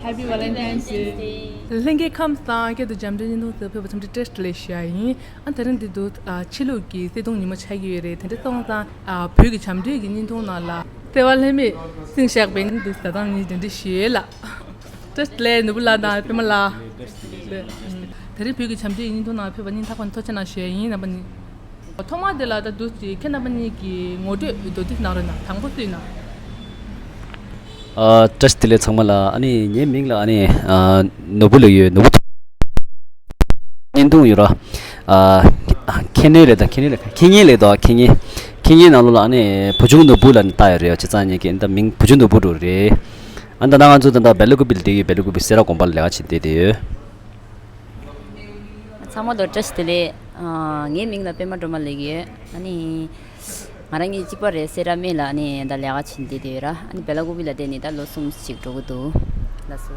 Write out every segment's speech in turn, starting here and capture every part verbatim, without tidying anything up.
Happy Valentine's Day. ལྷན་རྒྱས་ཁམས་བཟང་། སྐད་དུ་འཇམ་འདྲའི་བརྙན་ཐུང་ཟེར་ཕེབས་པ་འཚམས་འདྲི་བཀྲ་ཤིས་བདེ་ལེགས་ཞུ་ཡ་ཡིན། ཨ་དེ་རིང་འདི་འདུག་ཨ་ཕྱི་ལུགས་ཀྱི་བརྩེ་དུང་ཉི་མ་ཆགས་ཀྱི་ཡོད་རེད། དེ་འདྲ་སོང་ཙང་ཨ་བོད་ཀྱི་བྱམས་འདྲིས་ཀྱི་བརྙན་ཐུང་ནང་ལ་བརྩེ་བ་ལྷད་མེད་བསྲིངས་བཞག་པའི་འདུག་བཟའ་ཚང་གཉིས་འབྲེལ་འདྲིས་ཞུ་ཡས་ལ། བཀྲ་ཤིས་བདེ་ལེགས་ནོར་བུ་ལགས་དང་པད་མ་ལགས། དེ་རིང་བོད་ཀྱི་བྱམས་འདྲིས་ཀྱི་བརྙན་ཐུང་ནང་ཕེབས་པ་སྙིང་ཐག་པ་ནས་ཐུགས་རྗེ་གནང་ཞུ་ཡ་ཡིན། རྣམ་པ་གཉིས། ཐོག་མར་དེ་ལ་ད་འདུག་ཅིག་ཁྱེད་རྣམ་པ་གཉིས་ཀྱི་ངོ་སྤྲོད་མདོར་བསྡུས་གནང་རོགས་གནང་། དང་པོ་སུ་ཡིན་ན། ཨ་བཀྲ་ཤིས་བདེ་ལེགས་ཚང་མ་ལ། ཨ་ནི་ངའི་མིང་ལ་ཨ་ནི་ཨ་ནོར་བུ་ལབ་ཡོད། ནོར་བུ། བརྙན་ཐུང་ཡོད་ར། ཨ་ཁེ་ཉན་ལབ་དང་། ཁེ་ཉན་ལབ། ཁེ་ཉན་ལབ་དང་། ཁེ་ཉན། ཁེ་ཉན་ནང་ལོགས་ལ་ཨ་ནི་བུ་ཆུང་ནོར་བུ་ལབ་ནས་བཏགས་ཡོད་རེད། བྱས་ཙང་ངེད་ཀྱི་ད་མིང་བུ་ཆུང་ནོར་བུ་འགྲོ་རེད། ཨ་ད་ང་ཚོ་ད་ལྟ་སྦེ་ལ་ཀུ་པེ་ལ་བསྡད་ཡོད། སྦེ་ལ་ཀུ་པེ་སེ་ར་དགོན་པ་ལ་ལས་ཀ་བྱེད་བསྡད་ཡོད། ཚང་མ་ལ་བཀྲ་ཤིས་བདེ་ལེགས། ཨ་ངའི་མིང་ལ་པད་མ་སྒྲོལ་མ་ལབ་ཀྱི་ཡོད། ཨ་ནི་ང་རང་གཉིས་གཅིག་པ་རེད། སེ་ར་སྨད་ལ་ཨ་ནི་ད་ལས་ཀ་བྱེད་བསྡད་ཡོད་ར། ཨ་ནི་སྦེ་ལ་ཀུ་པེ་ལ་བསྡད་ནས་ད་ལོ་གསུམ་ཅིག་འགྲོ་གི་འདུག་ལགས་སོ།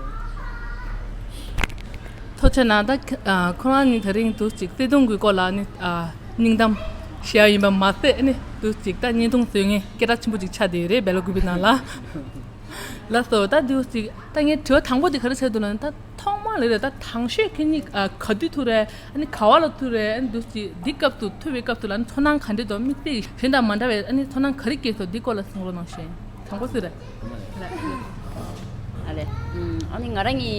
ཐུགས་རྗེ་གནང་། ད་ཁ་ཨ་ཁོ་རང་གཉིས་དེ་རིང་འདུག་ཅིག་བརྩེ་དུང་གི་སྐོར་ལ་ཨ་ནི་ཨ་སྙིང་གཏམ་བཤད་ཡ་ཡིན་པ་མ་ཟད། ཨ་ནི་འདུག་ཅིག་ད་བརྙན་ཐུང་བཟོ་མཁན་སྐད་གྲགས་ཆེན་པོ་ཅིག་ཆགས་བསྡད་ཡོད་རེད། སྦེ་ལ་ཀུ་པེ་ནང་ལ། ལགས་སོ། ད་འདུག་ཅིག་ད་ངའི་དྲི་བ་དང་པོ་དེ་ག་རེ་ཆགས་འདུག་ལབ་ན། ད་ཐོག་མ་ལ་རེད། ད་དང་ཤོས་ཁྱེད་གཉིས་ཨ་ག་དུས་ཐུག་རེད། ཨ་ནི་ག་བ་ལ་ཐུག་རེད། ཨ་ནི་འདུག་ཅིག་འདི་སྐབས་སུ་ཐུག་པའི་སྐབས་སུ་ལ་ཨ་ནི་ཚོར་སྣང་ག་འདྲ་འདུག་དམིགས་བསལ་གྱི་གཞན་དང་མ་འདྲ་བའི་ཨ་ནི་ཚོར་སྣང་ག་རེ་སྐྱེས་སོང་། འདི་སྐོར་ལ་གསུང་རོགས་གནང་ཞུ་ཡ་ཡིན། དང་པོ་སུ་རེད། ཨ་ལས། ཨ་ནི་ང་རང་གི་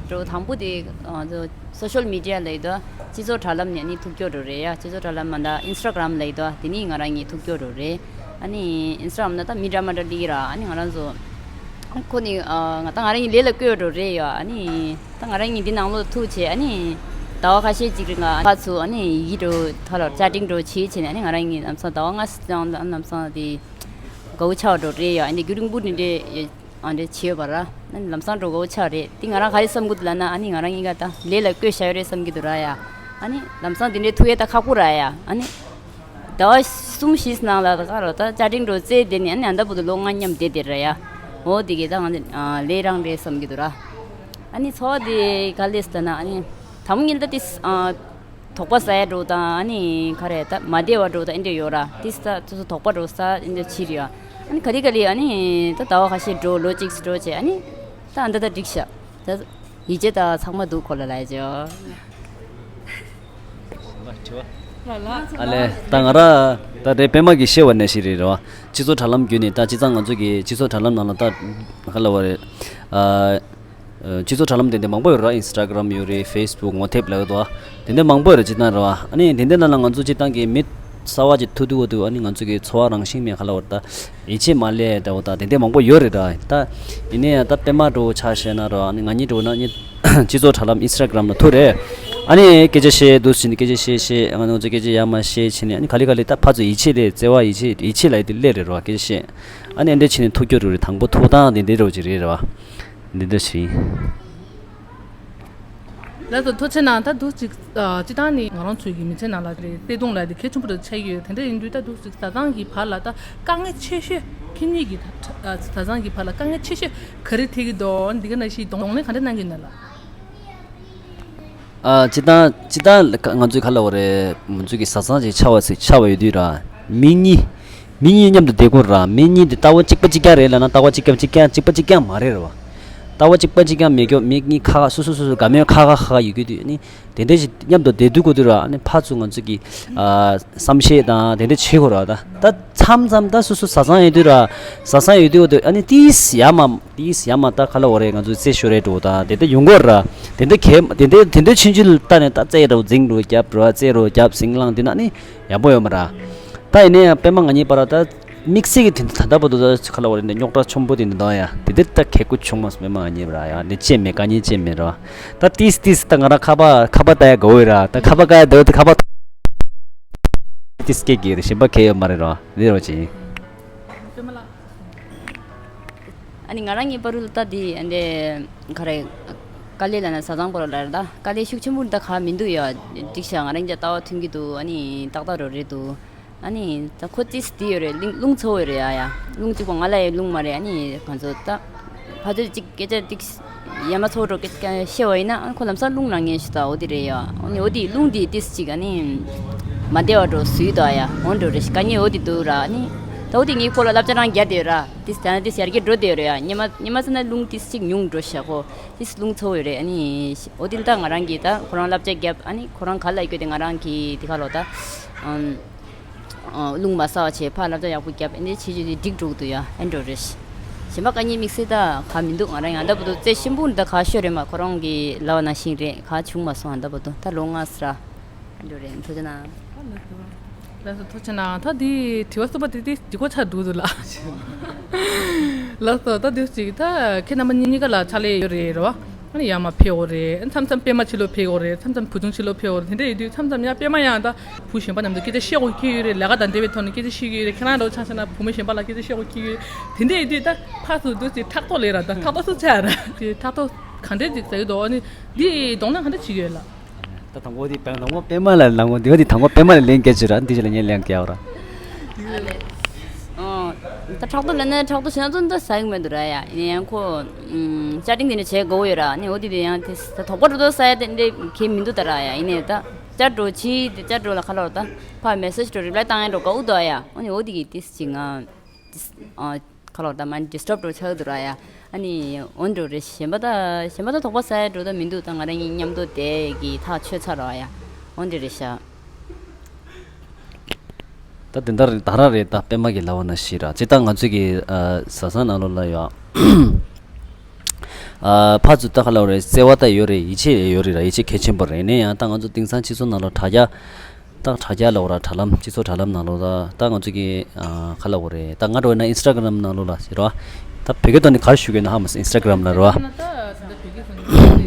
འགྲོ་དང་པོ་དེ་ཨ་ཚོ་སོ་ཤལ་མི་ཌི་ཡ་ལབ་ཡས་དེ། སྤྱི་ཚོགས་དྲ་ལམ་ནས་ཨ་ནི་ཐུག་ཀྱོག་འགྲོ་རེད་ཡ། སྤྱི་ཚོགས་དྲ་ལམ་མ་གཏོགས་ཨིན་སི་ཊ་གྷི་རམ་ལབ་ཡས་དེ། དེ་ནས་ང་རང་གཉིས་ཐུག་ཀྱོག་འགྲོ་རེད། ཨ་ནི་ཨིན་སི་ཊ་གྷི་རམ་ན་ད་མི་འདྲ་མ་འདྲ་སླེབས་ཀྱི་ར། ཨ་ནི་ང་རང་ཚོ་ཁོ་ནི་ཨ་ང་ད་ང་རང་གཉིས་ལས་ལ་བསྐོས་འགྲོ་རེད་ཡ། ཨ་ནི་ད་ང་རང་གཉིས་འདི་ནང་ལོགས་ཐུག་བྱས། ཨ་ནི་ཟླ་བ་ཁ་ཤས་ཅིག་རིང་ང་ཕར་ཚུར་ཨ་ནི་ཡི་གེ་འགྲོ་ཐ་ལ་ཅེ་ཊིང་འགྲོ་བྱས་བྱས་ནས། ཨ་ནི་ང་རང་གཉིས་ལམ་སང་ཟླ་བ་ལྔ་ཙམ་ལམ་སང་དེ་དགའ་བོ་ཆགས་འགྲོ་རེད་ཡ། ཨ་ནི་རྒྱུན་རིང་པོ་འདི་འདྲའི་ཨ་འདྲ་བྱས་ཡོད་པ་ར། ཨ་ནི་ལམ་སང་འགྲོ་དགའ་བོ་ཆགས་རེད། དེ་ང་རང་ག་རེ་བསམ་གྱི་འདུག་ལབ་ན། ཨ་ནི་ང་རང་གཉིས་ཀ་ད་ལས་ལ་བསྐོས་བཞག་ཡོད་རེད་བསམ་གྱི་འདུག་ར་ཡ། ཨ་ནི་ལམ་སང་དེ་འདྲའི་ཐུག་ཡས་ད་ཁག་པོ་ར་ཡ། ཨ་ནི་ཟླ་བ་གསུམ་བཞིའི་ནང་ལ་ད་ག་རོ་ད་ཅེ་ཊིང་འགྲོ་རྩེ་བསྡད་ནས། ཨ་ནི་ཨ་ད་བར་དུ་ལོ་ལྔ་མཉམ་བསྡད་བསྡད་ར་ཡ། འོ་དེ་གས་ད་ང་ཚོ་ལས་རང་རེད་བསམ་གྱི་འདུག་ར། ཨ་ནི་ཚོར་བ་དེ་ག་ལས་ཟེར་ན། ཨ་ནི་དང་པོ་ཉིད་ད་དེ་དོགས་པ་ཟ་ཡ་འདྲ་བོ་དང་། ཨ་ནི་ག་རེ་ད་མ་བདེ་བ་འདྲ་བོ་དང་ཨེ་འདྲ་ཡོད་ར། དེ་ད་སོ་སོ་དོགས་པ་འདྲ་བོ་ཟ་ཨེ་འདྲ་བྱེད་རེད་ཡ། ཨ་ནི་ག་དེ་ག་ལས་ཨ་ནི་ད་ཟླ་བ་ཁ་ཤས་འགྲོ། ལོ་གཅིག་འགྲོ་བྱས། ཨ་ནི་ད་ཨ་ད་ད་འགྲིག་ཤག་ད་ཡིད་ཆེས་ད་ཚང་མ་འདུག་ཁོ་ལ་ལབ་ཡ་ཅོ། ཨ་ལས། ད་ང་ར་ད་རེད། པད་མ་གིས་བཤད་པ་ནང་བཞིན་རེད་རེད་བ། སྤྱི་ཚོགས་དྲ་ལམ་བརྒྱུད་ནས། ད་བྱས་ཙང་ང་ཚོ་གི་སྤྱི་ཚོགས་དྲ་ལམ་ནང་ལ་ད་ག་ལབ་དགོས་རེད། ཨ། སྤྱི་ཚོགས་དྲ་ལམ་དེ་འདྲ་མང་པོ་ཡོད་ར། ཨིན་སི་ཊ་གྷི་རམ་ཡོད་རེད། ཕེ་སི་བུག་ངོ་དེབ་ལབ་ཡོད་དོ། དེ་འདྲ་མང་པོ་ཡོད་ར། སྤྱིར་བཏང་ར་བ། ཨ་ནི་དེ་འདྲའི་ནང་ལ་ང་ཚོ་སྤྱིར་བཏང་གི་མི་གསར་བ་ཅིག་ཐུག་དུས་འོ་དུས། ཨ་ནི་ང་ཚོ་གི་ཚོར་བ་རང་བཞིན་མེད་ག་ལབ་དགོས་རེད། ད་ཡིད་ཆེས་མ་སླེབས་འདྲ་བོ་དང་དེ་འདྲ་མང་པོ་ཡོད་རེད་ར། ད་ཡིན་ནའི་ཡང་ད་པད་མ་འདྲ་བོ་ཆ་བཞག་ན་ར་བ། ཨ་ནི་ང་གཉིས་འདྲ་བོ་ན་ནི་སྤྱི་ཚོགས་དྲ་ལམ་ཨིན་སི་ཊ་གྷི་རམ་ལ་ཐུག་རེད། ཨ་ནི་སྐད་ཆ་བཤད་འདུག་ཟེར་ནས་སྐད་ཆ་བཤད་བཤད། ང་ཚོ་སྐད་ཆ་ཡར་མར་བཤད་བྱས་ནས། ཨ་ནི་ག་ལེ་ག་ལེ་ད་ཕར་ཚུར་ཡིད་ཆེས་ལས། བརྩེ་བ་ཡིད་ཆེས་ཡིད་ཆེས་ལབ་ཡས་དེ་སླེབས་རེད་ར་བ། སྐད་ཆ་བཤད། ཨ་ནི་ཨེ་འདྲ་བྱས་ནས་ཐུག་རྒྱུ་རེད། དང་པོ་ཐུག་སྟངས་དེ་འདྲ་བོ་ཅིག་རེད་ར་བ། འདི་འདྲ་ཞིག་ལགས་སོ། ཐུགས་རྗེ་གནང་། ད་འདུག་ཅིག་ཨ་སྤྱིར་བཏང་ནི་ང་རང་ཚོའི་གི་མི་ཚེ་ནང་ལ་རེད། བརྩེ་དུང་ལབ་དེ་གལ་ཆེན་པོ་རེད་ཆགས་ཡོད། དེ་འདྲ་ཡིན་དུས་ད་འདུག་ཅིག་བཟའ་ཚང་གི་བར་ལ་ད་དཀའ་ངལ་ཆེ་ཤོས། ཁྱེད་གཉིས་ཀྱི་ད་ཨ་བཟའ་ཚང་གི་བར་ལ་དཀའ་ངལ་ཆེ་ཤོས་ག་རེ་འཕྲད་ཀྱི་འདུག་འདི་ག་ནང་བཞིན་གདོང་ལེན་ག་འདྲ་གནང་གི་ཡོད་ན་ལགས། ཨ་སྤྱིར་བཏང་སྤྱིར་བཏང་ང་ཚོས་ག་ལབ་དགོས་རེད། ང་ཚོ་གི་བཟའ་ཚང་ཅིག་ཆགས་པ་ཟིག་ཆགས་པ་ཡོད་དུས་ར། མི་གཉིས། མི་གཉིས་མཉམ་དུ་བསྡད་དགོས་ར། མི་གཉིས་དེ་ལྟ་བ་གཅིག་པ་གཅིག་རྐྱང་རེད་ལབ་ན་ལྟ་བ་གཅིག་པ་གཅིག་རྐྱང་གཅིག་པ་གཅིག་རྐྱང་མ་རེད་ར་བ། ལྟ་བ་གཅིག་པ་གཅིག་རྐྱང་མེད་ཀྱོག་མི་གཉིས་ཁ་ཁ་སོ་སོ་སོ་སོ་དགའ་མོས་ཁ་ཁ་ཁ་ཁ་ཡོད་ཀྱི་དུས། ཨ་ནི་དེ་འདྲ་ཞིག་མཉམ་དུ་བསྡད་དུས་གོ་དུས་ར། ཨ་ནི་ཕར་ཚུར་ང་ཚོ་གི་ཨ་བསམ་ཤེས་དང་དེ་འདྲ་བྱེད་དགོས་ར། ད་ད་མཚམས་མཚམས་ད་སོ་སོ་བཟའ་ཚང་ཡོད་དུས་ར། བཟའ་ཚང་ཡོད་དུས་གོ་དུས། ཨ་ནི་ཏིས་ཡ་མ། ཏིས་ཡ་མ་ད་ག་ལབ་དགོས་རེད། ང་ཚོ་རྩེད་ཤོར་རེད་འགྲོ་དང་དེ་འདྲ་ཡོང་གི་ར། དེ་འདྲ་གལ་དེ་འདྲ་དེ་འདྲ་ཆུང་ཆུང་ལ་ལྟ་ནས་ད་རྩེད་རོགས་འཛིང་རོགས་རྒྱབ་རོགས་རྩེད་རོགས་རྒྱབ་ཟིང་ལངས་དེ་ན་ནི་ཡག་པོ་ཡོད་མ་ར། ད་ཡིན་ནའི་ཡང་པད་མ་ང་གཉིས་བར་ལ་ད་དམིགས་བསལ་གྱི་དེ་འདྲ་ད་ལྟ་བར་དུ་ད་ག་ལབ་དགོས་རེད། འདི་རྙོག་དྲ་ཆེན་པོ་དེ་འདྲ་འདུག་ཡ། དེ་འདྲ་ད་གལ་དགོས་བྱུང་མ་སོང་། པད་མ་ང་གཉིས་བར་ལ་ཡ་འདི་བྱས་མེད། དཀའ་ངལ་བྱས་མེད་ར། ད་ཏིས་ཏིས་ད་ང་རང་ཁ་པར་ཁ་པར་ལྟ་ཡ་དགའ་བོ་ཡོད་ར། ད་ཁ་པར་ལྟ་ཡ་དགའ་བོ་དེ་ཁ་པར་ཏིས་སྐད་ཀྱི་རེད། གཞན་པ་གལ་ཡོད་མ་རེད་ར། འདི་རོ་ཅིག་ཨ་ནི་ང་རང་གཉིས་བར་ལ་ད་དེ་འདྲ་ག་རེ། དཀའ་ལས་ལབ་ན་བཟའ་ཚང་བར་ལ་ད་དཀའ་ལས་ཤུགས་ཆེན་པོ་ད་ག་མི་འདུག་ཡ། འགྲིག་ཤག་ང་རང་གཉིས་ལྟ་བ་མཐུན་གྱི་འདུག་ཨ་ནི་ཏག་ཏག་རོ་རེད་འདུག་ཨ་ནི་ད་ཁོ་ཙིས་དེ་ཡོད་རེད། རླུང་རླུང་ཚ་བོ་ཡོད་རེད་ཡ་ཡ། རླུང་གཅིག་པོ་ང་ལ་ཡ་རླུང་མ་རེད། ཨ་ནི་ང་ཚོ་ད་ཕར་ཚུར་གཅིག་སྐད་ཆ་གཅིག་ཡ་མ་ཚོགས་འགྲོ་སྐད་ཆ་བཤད་པ་ཡིན་ན། ཨ་ཁོ་ལམ་སང་རླུང་ལངས་ངེས་ཤིག་ད་འོ་དེ་རེད་ཡ། ཨ་ནི་འོ་དེ་རླུང་དེ་ཏིས་གཅིག་ཨ་ནི་མ་བདེ་བ་འགྲོ་བཟོས་འདུག་ཡ། འོ་འགྲོ་རེད་ཤག་དཀའ་ངལ་འོ་དེ་འདུག་ར། ཨ་ནི་ ད་འོ་དེ་ངའི་སྐོར་ལ་བསླབ་བྱ་རང་རྒྱག་བསྡད་ཡོད་ར། ཏིས་ད་ན་ཏིས་ཡར་རྒྱས་འགྲོ་བསྡད་ཡོད་རེད་ཡ། སྙེ་མ་སྙེ་མ་ཟེར་ན་རླུང་ཏིས་གཅིག་ཉུང་འགྲོ་ཤག་གོ། ཏིས་རླུང་ཚ་བོ་ཡོད་རེད། ཨ་ནི་འོ་དེ་ལ་ད་ང་རང་གིས་ད་ཁོ་རང་བསླབ་བྱ་བརྒྱབ། ཨ་ནི་ཁོ་རང་ག་ལ་སྐྱོད་དེ་ང་རང་གིས་དེ་ག་ལོ་ད་ཨམ། ཨ། རླུང་མ་ཟ་བ་བྱས་ཕར་བསླབ་བྱ་ཡག་པོ་བརྒྱབ། ཨེ་འདྲ་བྱེད་རྒྱུ་དེ་འགྲིག་འགྲོ་གི་འདུག་ཡ། ཨེ་འགྲོ་རེད། གཞན་པ་དཀའ་ངལ་དམིགས་བསལ་ད་ག་མི་འདུག་ང་རང་ཡང་ད་བར་དུ་རྩེ་ཞིམ་པོ་ད་ག་ཤོད་རེད་མ། ཁོ་རང་གིས་ལབ་པ་ནང་བཞིན་རེད། ག་བྱུང་མ་སོང་ད་བར་དུ། ད་ལོ་ལྔ་ཟེར་ར། ཨེ་འགྲོ་རེད། ཐུགས་རྗེ་གནང་། ལགས་སོ། ཐུགས་རྗེ་གནང་། ད་འདི་དྲི་བ་གསུམ་པ་དེ་དེ་འགྲིག་པོ་ཆགས་འགྲོ་གི་འདུག་ལགས། ལགས་སོ། ད་འདི་ཅིག་ད་ཁྱེད་རྣམ་པ་གཉིས་ཀ་ལ་ཕྱག་ལས་ཡོད་རེད་རོ། ཨ་ནི་ཡར་མར་ཕེབས་འོ་རེད། མཚམས་མཚམས་པད་མ་ཕྱི་ལོགས་ཕེབས་འོ་རེད། མཚམས་མཚམས་བུ་ཆུང་ཕྱི་ལོགས་ཕེབས་འོ་རེད། དེ་འདྲ་ཡིན་དུས་མཚམས་མཚམས་ཡང་པད་མ་ཡང་ད་བུ་གཞན་པ་མཉམ་དུ་སྐད་ཆ་བཤད་དགོས་ཀྱི་ཡོད་རེད། ལས་ཀ་དང་འབྲེལ་བའི་ཐོག་ནས་སྐད་ཆ་བཤད་ཀྱི་ཡོད་རེད། ཁྱེད་རང་འདྲ་བོ་ཆ་བཞག་ན་བུ་མོ་གཞན་པ་ལ་སྐད་ཆ་བཤད་དགོས་ཀྱི་ཡོད་རེད། དེ་འདྲ་ཡིན་དུས་ད་ཕར་ཚུར་འདུག་ཅིག་ཕྲག་དོག་ལས་ར། ད་ཕྲག་དོག་སུ་ཆགས་ར། དེ་ཕྲག་དོག་ག་འདྲས་ཅིག་ཟ་གི་འདུག་ཨ་ནི་འདི་གདོང་ལེན་ག་འདྲས་བྱེད་ཀྱི་ཡོད་ལགས། ད་དང་པོ་དེ་དང་པོ་པད་མ་ལ་ལབ་དགོས། འདི་བ་དེ་དང་པོ་པད་མ་ལ་ལན་སྐྱེལ་ཅིག་ར། འདི་ཅི་ལ་ངས་ལན་སྐྱེལ་བ་ར། ཨོ། ད་ཕྲག་དོག་ལབ་ན་ཕྲག་དོག་བྱས་ན་ཙམ་ད་ཟ་གི་མེད་འདུག་ར་ཡ། ཡིན་ཡང་ཁོ་ཨམ། བཅའ་ཁྲིམས་དེ་འདྲ་བྱེད་དགོས་ཡོད་ར། ནི་འོ་དེ་དེ་ཡང་དེ་ད་དོགས་པ་འགྲོ་དོགས་ཟ་ཡ་དེ་འདྲ་གལ་མི་འདུག་ད་ར་ཡ། ཡིན་ནའི་ད་བཅར་འགྲོ་ཅི་དེ་བཅར་འགྲོ་ལ་ཁ་ལོར་ད་ཕར་མེ་སེཇ་འགྲོ་རི་པ་ལའི་བཏང་ཡ་འགྲོ་དགའ་བོ་འདུག་ཡ། འོ་ནི་འོ་དེ་གི་དེ་ཅི་ང་ཨ། ཁ་ལོར་ད་མ་ཌི་སི་ཊབ་འགྲོ་ཆགས་འདུག་ར་ཡ། ཨ་ནི་འོ་འགྲོ་རེད། གཞན་པ་ད་གཞན་པ་ད་དོགས་པ་ཟ་ཡ་འགྲོ་ད་མི་འདུག་ད་ང་རང་གཉིས་མཉམ་དུ་བསྡད་གི་ཐག་ཆོད་ཚར་ར་ཡ། འོ་འདྲ་རེད་ཤག་ད་དེ་འདྲ་རེད། ད་ར་རེད། ད་པད་མ་གི་ལབ་པ་ནང་བཞིན་ར། སྤྱིར་བཏང་ང་ཚོ་གི་ཨ། བཟའ་ཚང་ནང་ལོགས་ལ་ཡོད། ཨ། ཕར་ཚུར་ད་ག་ལབ་རེད། བརྩེ་བ་ད་ཡོད་རེད། ཡིད་ཆེས་ཡོད་རེད་ར། ཡིད་ཆེས་གལ་ཆེན་པོ་རེད། ཡིན་ན་ཡང་ད་ང་ཚོ་དེང་སང་སྤྱི་ཚོགས་ནང་ལོགས་དྲ་རྒྱ། ད་དྲ་རྒྱ་ལབ་ར། དྲ་ལམ། སྤྱི་ཚོགས་དྲ་ལམ་ནང་ལོགས་ལ་ད་ང་ཚོ་གི་ཨ། ག་ལབ་རེད། ད་ང་འགྲོ་ཡིན་ན་ཨིན་སི་ཊ་གྷི་རམ་ནང་ལོགས་ལ་ཟེར་ར། ད་བོད་སྐད་ཐོག་ནས་ག་རེ་ཞུ་གི་ཡོད་ན་ཧ་མ་སོང་། ཨིན་སི་ཊ་གྷི་རམ་ལ་ར།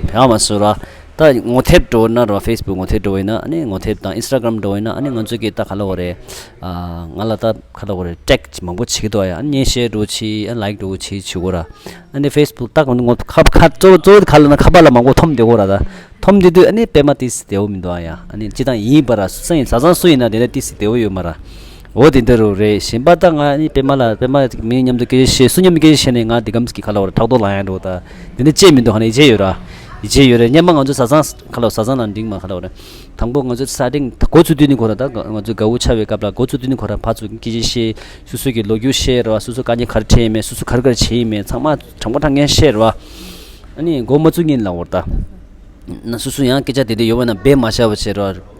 ཧ་མ་སོང་ར། ད་ངོ་དེབ་འགྲོ་ན་ར། ཕེ་སི་བུག་ངོ་དེབ་འགྲོ་ཡིན་ན། ཨ་ནི་ངོ་དེབ་དང་ཨིན་སི་ཊ་གྷི་རམ་འགྲོ་ཡིན་ན། ཨ་ནི་ང་ཚོ་གི་ད་ག་ལབ་རེད། ཨ། ང་ལ་ད་ག་ལབ་རེད། ཊེག་མང་པོ་བྱེད་ཀྱི་འདུག་ཡ། ཨ་ནི་སི་ཡར་འགྲོ་བྱེད། ཨ། ལའིཀ་འགྲོ་བྱེད་བྱེད་དགོས་ར། ཨ་ནི་ཕེ་སི་བུག་ད་ངོ་ཁ་ཁ་གཙོ་གཙོ་བོ་ག་ལབ་ན་ཁ་པར་ལ་མང་པོ་འཐོམ་བསྡད་ཀྱི་ཡོད་ར། ད་འཐོམ་བསྡད་དུས་ཨ་ནི་པད་མ་ཏིས་བདེ་པོ་མི་འདུག་ཨ་ཡ། ཨ་ནི་སྤྱིར་བཏང་ཡིན་པ་ར། སུ་ཡིན། བཟའ་ཚང་སུ་ཡིན་ན་དེ་འདྲ་ཏིས་བདེ་པོ་ཡོད་མ་ར། འོ་དེ་འདྲ་རུ་རེད། གཞན་པ་ད་ང་ཨ་ནི་པད་མ་ལ་པད་མ་མི་མཉམ་དུ་སྐད་ཆ་བཤད། སུ་མཉམ་དུ་སྐད་ཆ་བཤད་ནས་ང་འདི་གམ་གི་ཁ་ལ་བ་ར་ཕྲག་དོག་ལངས་ཡ་འགྲོ། ད་དེ་འདྲ་ཅེས་མི་འདུག་ཧ་ནི་ཡིད་ཆེས་ཡོད་ར། ཡིད་ཆེས་ཡོད་རེད། སྔོན་མ་ང་ཚོ་བཟའ་ཚང་ཁ་ལ་བ། བཟའ་ཚང་ལ་འགྲིག་མ་ཁ་ལ་བ་ར། དང་པོ་ང་ཚོ་ས་སྟེང་འགོ་ཚུགས་དུས་ནི་ཁོ་ར། ད་ང་ཚོ་དགའ་བོ་ཆགས་པའི་སྐབས་ལ་འགོ་ཚུགས་དུས་ནི་ཁོ་ར་ཕར་ཚུར་སྐད་ཆ་བཤད། སོ་སོ་གི་ལོ་རྒྱུས་བཤད་ར་བ། སོ་སོ་དཀའ་ངལ་ག་རེ་འཕྲད་ཡིན་མིན། སོ་སོ་ག་རེ་ག་རེ་བྱས་ཡིན་མིན། ཚང་མ་དྲང་པོ་དྲང་ངེས་བཤད་ར་བ། ཨ་ནི་འགོ་མ་ཚུགས་ཉིན་ལ་འོར་ད། ན་སོ་སོ་ཡང་སྐད་ཆ་དེ་འདྲ་ཡོད་པ་ན་སྦས་མ་བཞག་པ་བྱས་ར་བ།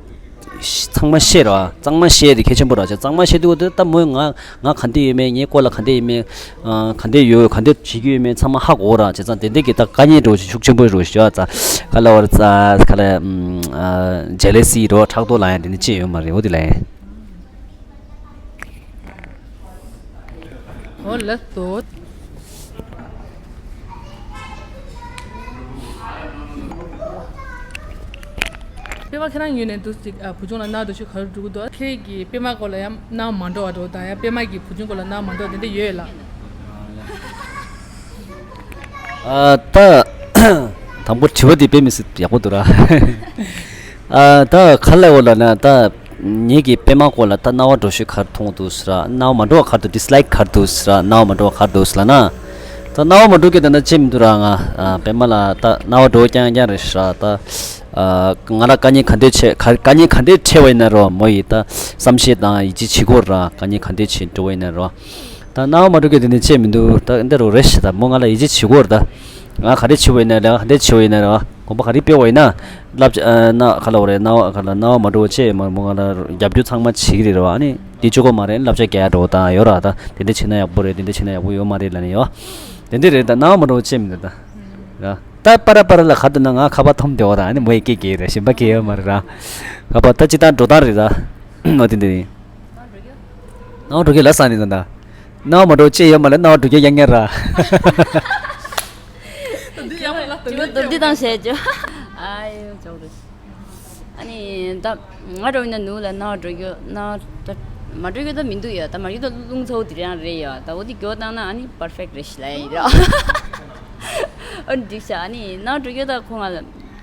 ཚང་མ་བཤད་ར་བ། གཙང་མ་བཤད་དེ་གལ་ཆེན་པོ་ར། བྱས་གཙང་མ་བཤད་དུས་འོ་དེ་ད་མོས་ང་ང་ག་འདྲ་ཡོད་མེད། ངའི་སྐོར་ལ་ག་འདྲ་ཡོད་མེད། ཨ། ག་འདྲ་ཡོད། ག་འདྲ་བྱེད་ཀྱི་ཡོད་མེད་ཚང་མ་ཧ་གོ་ར། བྱས་ཙང་དེ་འདྲ་གི་ད་དཀའ་ངལ་འགྲོ་ཤུགས་ཆེན་པོ་རུ་ཤོག་ཙ་ག་ལ་བར་ཙ་ག་ལ། ཨ། ཇེ་ལེ་སི་རོ། ཕྲག་དོག་ལ་ཡང་དེ་འདྲ་ཅི་ཡོད་མ་རེད། འོ་དེ་ལ་ཡང་། འོ་ལགས་སོ། པད་མ་ཁྱེད་རང་ངོས་ནས་འདུག་ཅིག་ཨ། བུ་ཆུང་ལ་སྣང་བ་འགྲོ་ཤུགས་ག་རེ་འགྲོ་གི་འདུག་ཁྱེད་ཀྱིས་པད་མ་སྐོར་ལ་ཡང་སྣང་བ་མ་འགྲོ་བ་འགྲོ་དང་། ཡང་པད་མ་གིས་བུ་ཆུང་སྐོར་ལ་སྣང་བ་མ་འགྲོ་བ་དེ་འདྲ་ཡོད་ལགས། ཨ། ད་དང་པོ་དྲི་བ་འདི་དཔེ་མི་སྲིད་ཡག་པོ་འདུག་ར། ཨ། ད་ག་ལ་འོ་ལ་ན་ད། ངེད་ཀྱིས་པད་མ་སྐོར་ལ་ད་སྣང་བ་འགྲོ་ཤུགས་ག་རེ་མཐོང་འདུག་ཟེར་ར། སྣང་བ་མ་འགྲོ་བ་ག་རེ་འདུག་ཌི་སི་ལའིཀ་ག་རེ་འདུག་ཟེར་ར། སྣང་བ་མ་འགྲོ་བ་ག་རེ་འདུག་ཟེར་ལབ་ན། ད་སྣང་བ་མ་འགྲོ་གི་ད་ན་ཅི་མི་འདུག་ར། ང་ཨ། པད་མ་ལ་ད་སྣང་བ་འགྲོ་རྐྱང་རྐྱང་རེད་ཟེར་ར། ད་ཨ། ང་ལ་དཀའ་ངལ་ག་འདྲས་ཆེ་ག་དཀའ་ངལ་ག་འདྲས་འཕྲད་པ་ཡིན་ན་རོ། མོ་ཡིས་ད་བསམ་ཤེས་དང་ཡིད་ཆེས་བྱེད་དགོས་ར། དཀའ་ངལ་ག་འདྲས་ཆེ་འགྲོ་བ་ཡིན་ན་རོ། ད་སྣང་བ་མ་འགྲོ་གི་དེ་འདྲ་ཅི་མི་འདུག་ད་འདི་རུ་རེད་ཤག་ད་མོ་ང་ལ་ཡིད་ཆེས་བྱེད་དགོས་ར། ད་ང་ག་རེ་བྱེད་པ་ཡིན་ན་ར། ག་འདྲས་བྱེད་པ་ཡིན་ན་ར། དགོངས་པ་ག་རེ་སྤེལ་བ་ཡིན་ན། བསླབ་བྱ་ཨ། ན་ག་ལ་བ་རེད། སྣང་བ་ག་ལ་སྣང་བ་མ་འགྲོ་བ་ཅེས་མ་མོ་ང་ལ་རྒྱབ་སྐྱོར་ཚང་མ་བྱེད་ཀྱི་རེད་ར་བ། ཨ་ནི་དེ་གཅིག་པོ་མ་རེད། བསླབ་བྱ་རྒྱག་ཡ་འགྲོ་བ་དང་ཡོད་ར། ད་དེ་འདྲ་བྱེད་ན་ཡག་པོ་རེད། དེ་འདྲ་བྱེད་ན་ཡག་པོ་ཡོད་མ་རེད་ལབ་ནས་ཡོད། དེ་འདྲ་རེད། ད་སྣང་བ་མ་འགྲོ་བ་ཅེས་མི་འདུག་ད་ར། ད་པ་ར་པ་ར་ལ་ག་འདུག་ན་ང་ཁ་པར་འཐོམ་བསྡད་པ་དང་། ཨ་ནི་མོ་ཡི་སྐད་རྒྱག་གི་རེད། གཞན་པ་སྐད་ཡོད་མ་རེད་ར། ཁ་པར་ད་ཅི་ད་འགྲོ་སྟངས་རེད་ད། ཨོ་དེ་འདྲ་རེད། སྣང་བ་འགྲོ་གི་ལ་སང་ནི་ད། སྣང་བ་མ་འགྲོ་ཅེས་ཡོད་མ་ལ་སྣང་བ་འགྲོ་གི་ཡང་ངེ་ར། དྲི་བ་འདི་དང་བཤད་རྒྱུ། ཨ་ཡོ་ཅོག་རེད། ཨ་ནི་ད་ང་འགྲོ་ཡིན་ན་ནུ་ལ་སྣང་བ་འགྲོ་རྒྱུ་སྣང་བ་ད་མ་འགྲོ་རྒྱུ་ད་མི་འདུག་ཡ། ད་མ་རྒྱུ་ད་རླུང་ཚ་བོ་དེ་རང་རེད་ཡ། ད་འོ་དེ་རྒྱོ་བཏང་ན་ཨ་ནི་པར་ཕེག་རེད་ཤི་ལ་ཡ་ཡིན་ར། ཨ་ནི་འགྲིག་ཤག་ཨ་ནི་སྣང་བ་འགྲོ་རྒྱུ་ད་ཁོ་ང་ལ་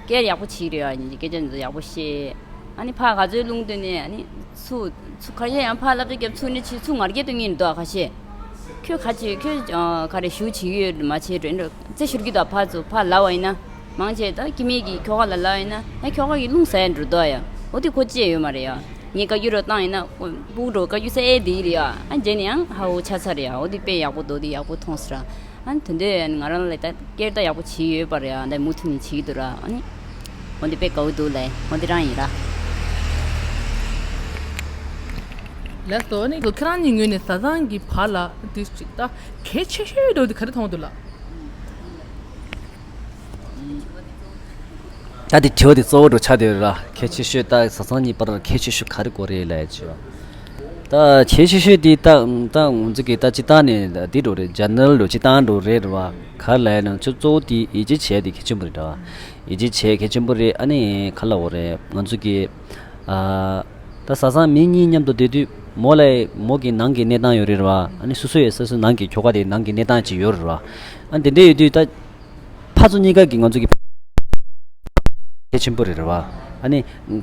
སྐད་ཡག་པོ་བྱེད་རེད་ཡ། ཡིན་གྱི་སྐད་ཆ་འདི་ཚོ་ཡག་པོ་བཤད། ཨ་ནི་ཕར་ག་ཚོད་རླུང་བཏོན་ནས་ཨ་ནི་ཚུར་ཚུར་ཁ་ཤས་ཡང་ཕར་བསླབ་བྱ་རྒྱབ་ཚུར་ནི་ཕྱི་ཚུར་ངར་སྐད་བཏོན་གྱིན་འདུག་ཁ་ཤས། ཁྱོད་ཁ་ཆེ་ཁྱོད་ཨ། ག་རེ་ཞུ་བྱེད་ཀྱི་ཡོད་མ་བྱེད་འགྲོ་འགྲོ་རྩེ་ཤོར་གྱི་འདུག་ཕར་ཚུར་ཕར་ལབ་པ་ཡིན་ན། མང་ཆེ་ད་ཀྱི་མེད་ཀྱི་ཁྱོ་ག་ལ་ལབ་པ་ཡིན་ན་ཡང་ཁྱོ་ག་གི་རླུང་ཟ་ཡ་འགྲོ་འདུག་ཡ། འོ་དེ་ཁོ་ཅི་ཡ་ཡོད་མ་རེད་ཡ། ངས་བཀའ་བཀྱོན་རོགས་བཏང་ཡིན་ན་སྤུ་གུ་འགྲོ་བཀའ་བཀྱོན་ས་ཨེ་དེ་རེད་ཡ། ཨ་རྗེས་ནས་ཡང་ཧ་འོ་ཆ་ཚ་རེད་ཡ། འོ་དེ་དཔེ་ཡག་པོ་འདུག་དེ་ཡག་པོ་མཐོང་སོང་ར། ཨ་དེ་འདྲས་ང་རང་ལ་ད་སྐད་ད་ཡག་པོ་བྱས་ཡོད་པ་རེད་ཡ། ད་མུ་མཐུད་ནས་བྱེད་ཀྱི་འདུག་ར། ཨ་ནི་འོ་དེ་དཔེ་དགའ་བོ་འདུག་ལེ། འོ་དེ་རང་ཡིན་ར། ལགས་སོ། ཨ་ནི་ཁྱེད་རང་གཉིས་ངོས་ནས་བཟའ་ཚང་གི་བར་ལ་དེ་ཅིག་ད་གལ་ཆེ་ཤོས་འདྲ་བོ་དེ་ག་རེ་མཐོང་འདུག་ལགས། ད་དེ་དྲི་བ་དེ་གཙོ་བོ་འདྲ་ཆགས་བསྡད་ཡོད་ར། གལ་ཆེ་ཤོས་ད་བཟའ་ཚང་གཉིས་བར་གལ་ཆེ་ཤོས་ག་རེ་དགོས་རེད་ལབ་ཡ་ཅིག་ཡོད། ད་གལ་ཆེ་ཤོས་དེ་ད་ད་ང་ཚོ་གི་ད་སྤྱིར་བཏང་ནས་འདི་འདྲ་རེད། ཇེ་ནེ་རལ་འདྲ་སྤྱིར་བཏང་འདྲ་རེད་ར་བ། ག་རེ་ལབ་ཡ་ན་ང་ཚོ་གཙོ་བོ་དེ་ཡིད་ཆེས་བྱས་དེ་གལ་ཆེན་པོ་རེད་ར་བ། ཡིད་ཆེས་བྱས་གལ་ཆེན་པོ་རེད། ཨ་ནི་ག་ལབ་དགོས་རེད། ང་ཚོ་གི་ཨ་ད་བཟའ་ཚང་མི་གཉིས་མཉམ་དུ་བསྡད་དུས་མོ་ལ་མོ་གི་ནང་གི་གནས་སྟངས་ཡོད་རེད་ར་བ། ཨ་ནི་སོ་སོ་ཡི་སོ་སོའི་ནང་གི་ཁྱོ་ག་དེ་ནང་གི་གནས་སྟངས་ཅིག་ཡོད་རེད་ར་བ། ཨ་དེ་འདྲ་ཡོད་དུས་ད། ཕར་ཚུར་གཉིས་ཀ་གི་ང་ཚོ་གི་གལ་ཆེན་པོ་རེད་རེད་བ། ཨ་ནི་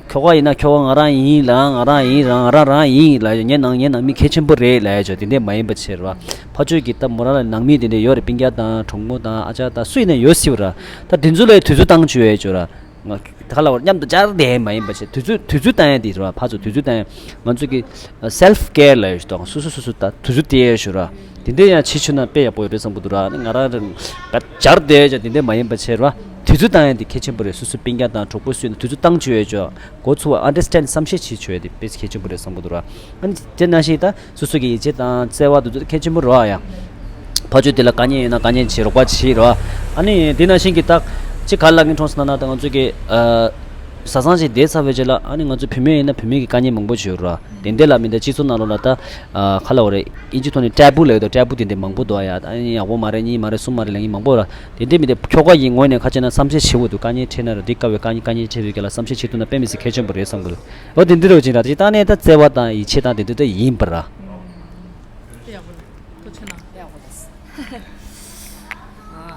ཁྱོ་ག་ཡིན་ན་ཁྱོ་ག་ང་རང་ཡིན་ལ་ང་རང་ཡིན་རང་རང་རང་ཡིན་ལ་ངའི་ནང་ངའི་ནང་མི་གལ་ཆེན་པོ་རེད་ལབ་ཡ་ཅོ་དེ་འདྲས་མ་ཡིན་པ་བྱེད་རེད་བ། ཕར་ཕྱོགས་ཀྱི་ད་མོ་རང་ལ་ནང་མི་དེ་འདྲས་ཡོད་རེད། སྤུན་ཀྱག་དང་གྲོགས་མོ་དང་ཨ་ཅག་དང་སུ་ཡིན་ན་ཡོད་སྲིད་པ་ར། ད་དེ་ཚོ་ལ་དུས་ཚོད་བཏང་བཅུག་ཡ་ཅོ་ར། ང་ད་ག་ལ་བར་མཉམ་དུ་སྦྱར་བསྡད་མ་ཡིན་པ་བྱས་དུས་ཚོད་དུས་ཚོད་བཏང་ཡ་དེ་རེད་བ། ཕར་ཚུར་དུས་ཚོད་བཏང་ཡ་ང་ཚོ་གི་self care ལབ་ཡོད་ཞུ་དང་སོ་སོ་སོ་སོ་ད་དུས་ཚོད་སྟེར་ཡ་ཞུ་ར། དེ་འདྲས་ཡང་བྱེད་ཆོག་ན་དཔེ་ཡག་པོ་ཡོད་རེད་བསམ་གི་འདུག་ར། ང་རང་རང་སྦྱར་བསྡད་ཡ་ཅོ་དེ་འདྲས་མ་ཡིན་པ་བྱས་ར། དུས་ཚོད་བཏང་ཡ་དེ་གལ་ཆེན་པོ་རེད། སོ་སོ་སྤུན་ཀྱག་དང་གྲོགས་པོ་སུ་ཡིན་ན་དུས་ཚོད་བཏང་བཅུག་ཡ་ཅོ་མགོ་ཚོས་པ་understand བསམ་ཤེས་བྱེད་ཆོག་ཡ་དེ་དཔེ་གལ་ཆེན་པོ་རེད་བསམ་གི་འདུག་ར། ཨ་ནི་དེ་ནང་བཞིན་ད། སོ་སོ་གི་ཡིད་ཆེས་དང་བརྩེ་བ་དེ་ཚོ་གལ་ཆེན་པོ་རེད་བ་ཡ། ཕ་ཆོས་དེ་ལ་དཀའ་ངལ་ཡོད་ན་དཀའ་ངལ་བྱེད་རོགས་པ་བྱེད་རེད་བ། ཨ་ནི་དེ་ནང་བཞིན་གྱི་ད་ཅི་ག་ལ་ངས་མཐོང་སོང་ན་ད་ང་ཚོ་གི་ཨ་བཟའ་ཚང་ཞིག་བསྡད་ཚར་བའི་རྗེས་ལ་ཨ་ནི་ང་ཚོ་བུད་མེད་ཡིན་ན་བུད་མེད་ཀྱི་དཀའ་ངལ་མང་པོ་ཞིག་ཡོད་རེད་བ། དེ་འདྲ་ལ་མི་འདྲ་སྤྱི་ཚོགས་ནང་ལོགས་ལ་ད་ཨ་ག་ལ་བ་རེད། ཨིན་ཇི་ཐོག་ནས་ཊེ་བུ་ལབ་ཡོད་དོ། ཊེ་བུ་དེ་འདྲ་མང་པོ་འདུག་ཡ། ཨ་ནི་ཡག་པོ་མ་རེད། གཉིས་མ་རེད། གསུམ་མ་རེད་ལབ་མཁན་མང་པོ་རེད། དེ་འདྲ་མི་འདྲ་ཁྱོ་ག་ཡི་ངོས་ནས་ཁ་ཆེ་ན་བསམ་ཤེས་བྱེད་དགོས་འདུག་དཀའ་ངལ་འཕྲད་ན་ར་འདི་དཀའ་བའི་དཀའ་ངལ་དཀའ་ངལ་འཕྲད་པའི་སྐད་ལ་བསམ་ཤེས་བྱེད་ཐུབ་ན་དཔེ་མི་སྲིད་གལ་ཆེན་པོ་རེད་བསམ་གི་འདུག་འོ་དེ་འདི་རུ་ཕྱིན་ར་ཅིག་ད་ནས་ད་བརྩེ་བ་དང་ཡིད་ཆེས་དང་དེ་འདྲ་ད་ཡིན་པ་ར།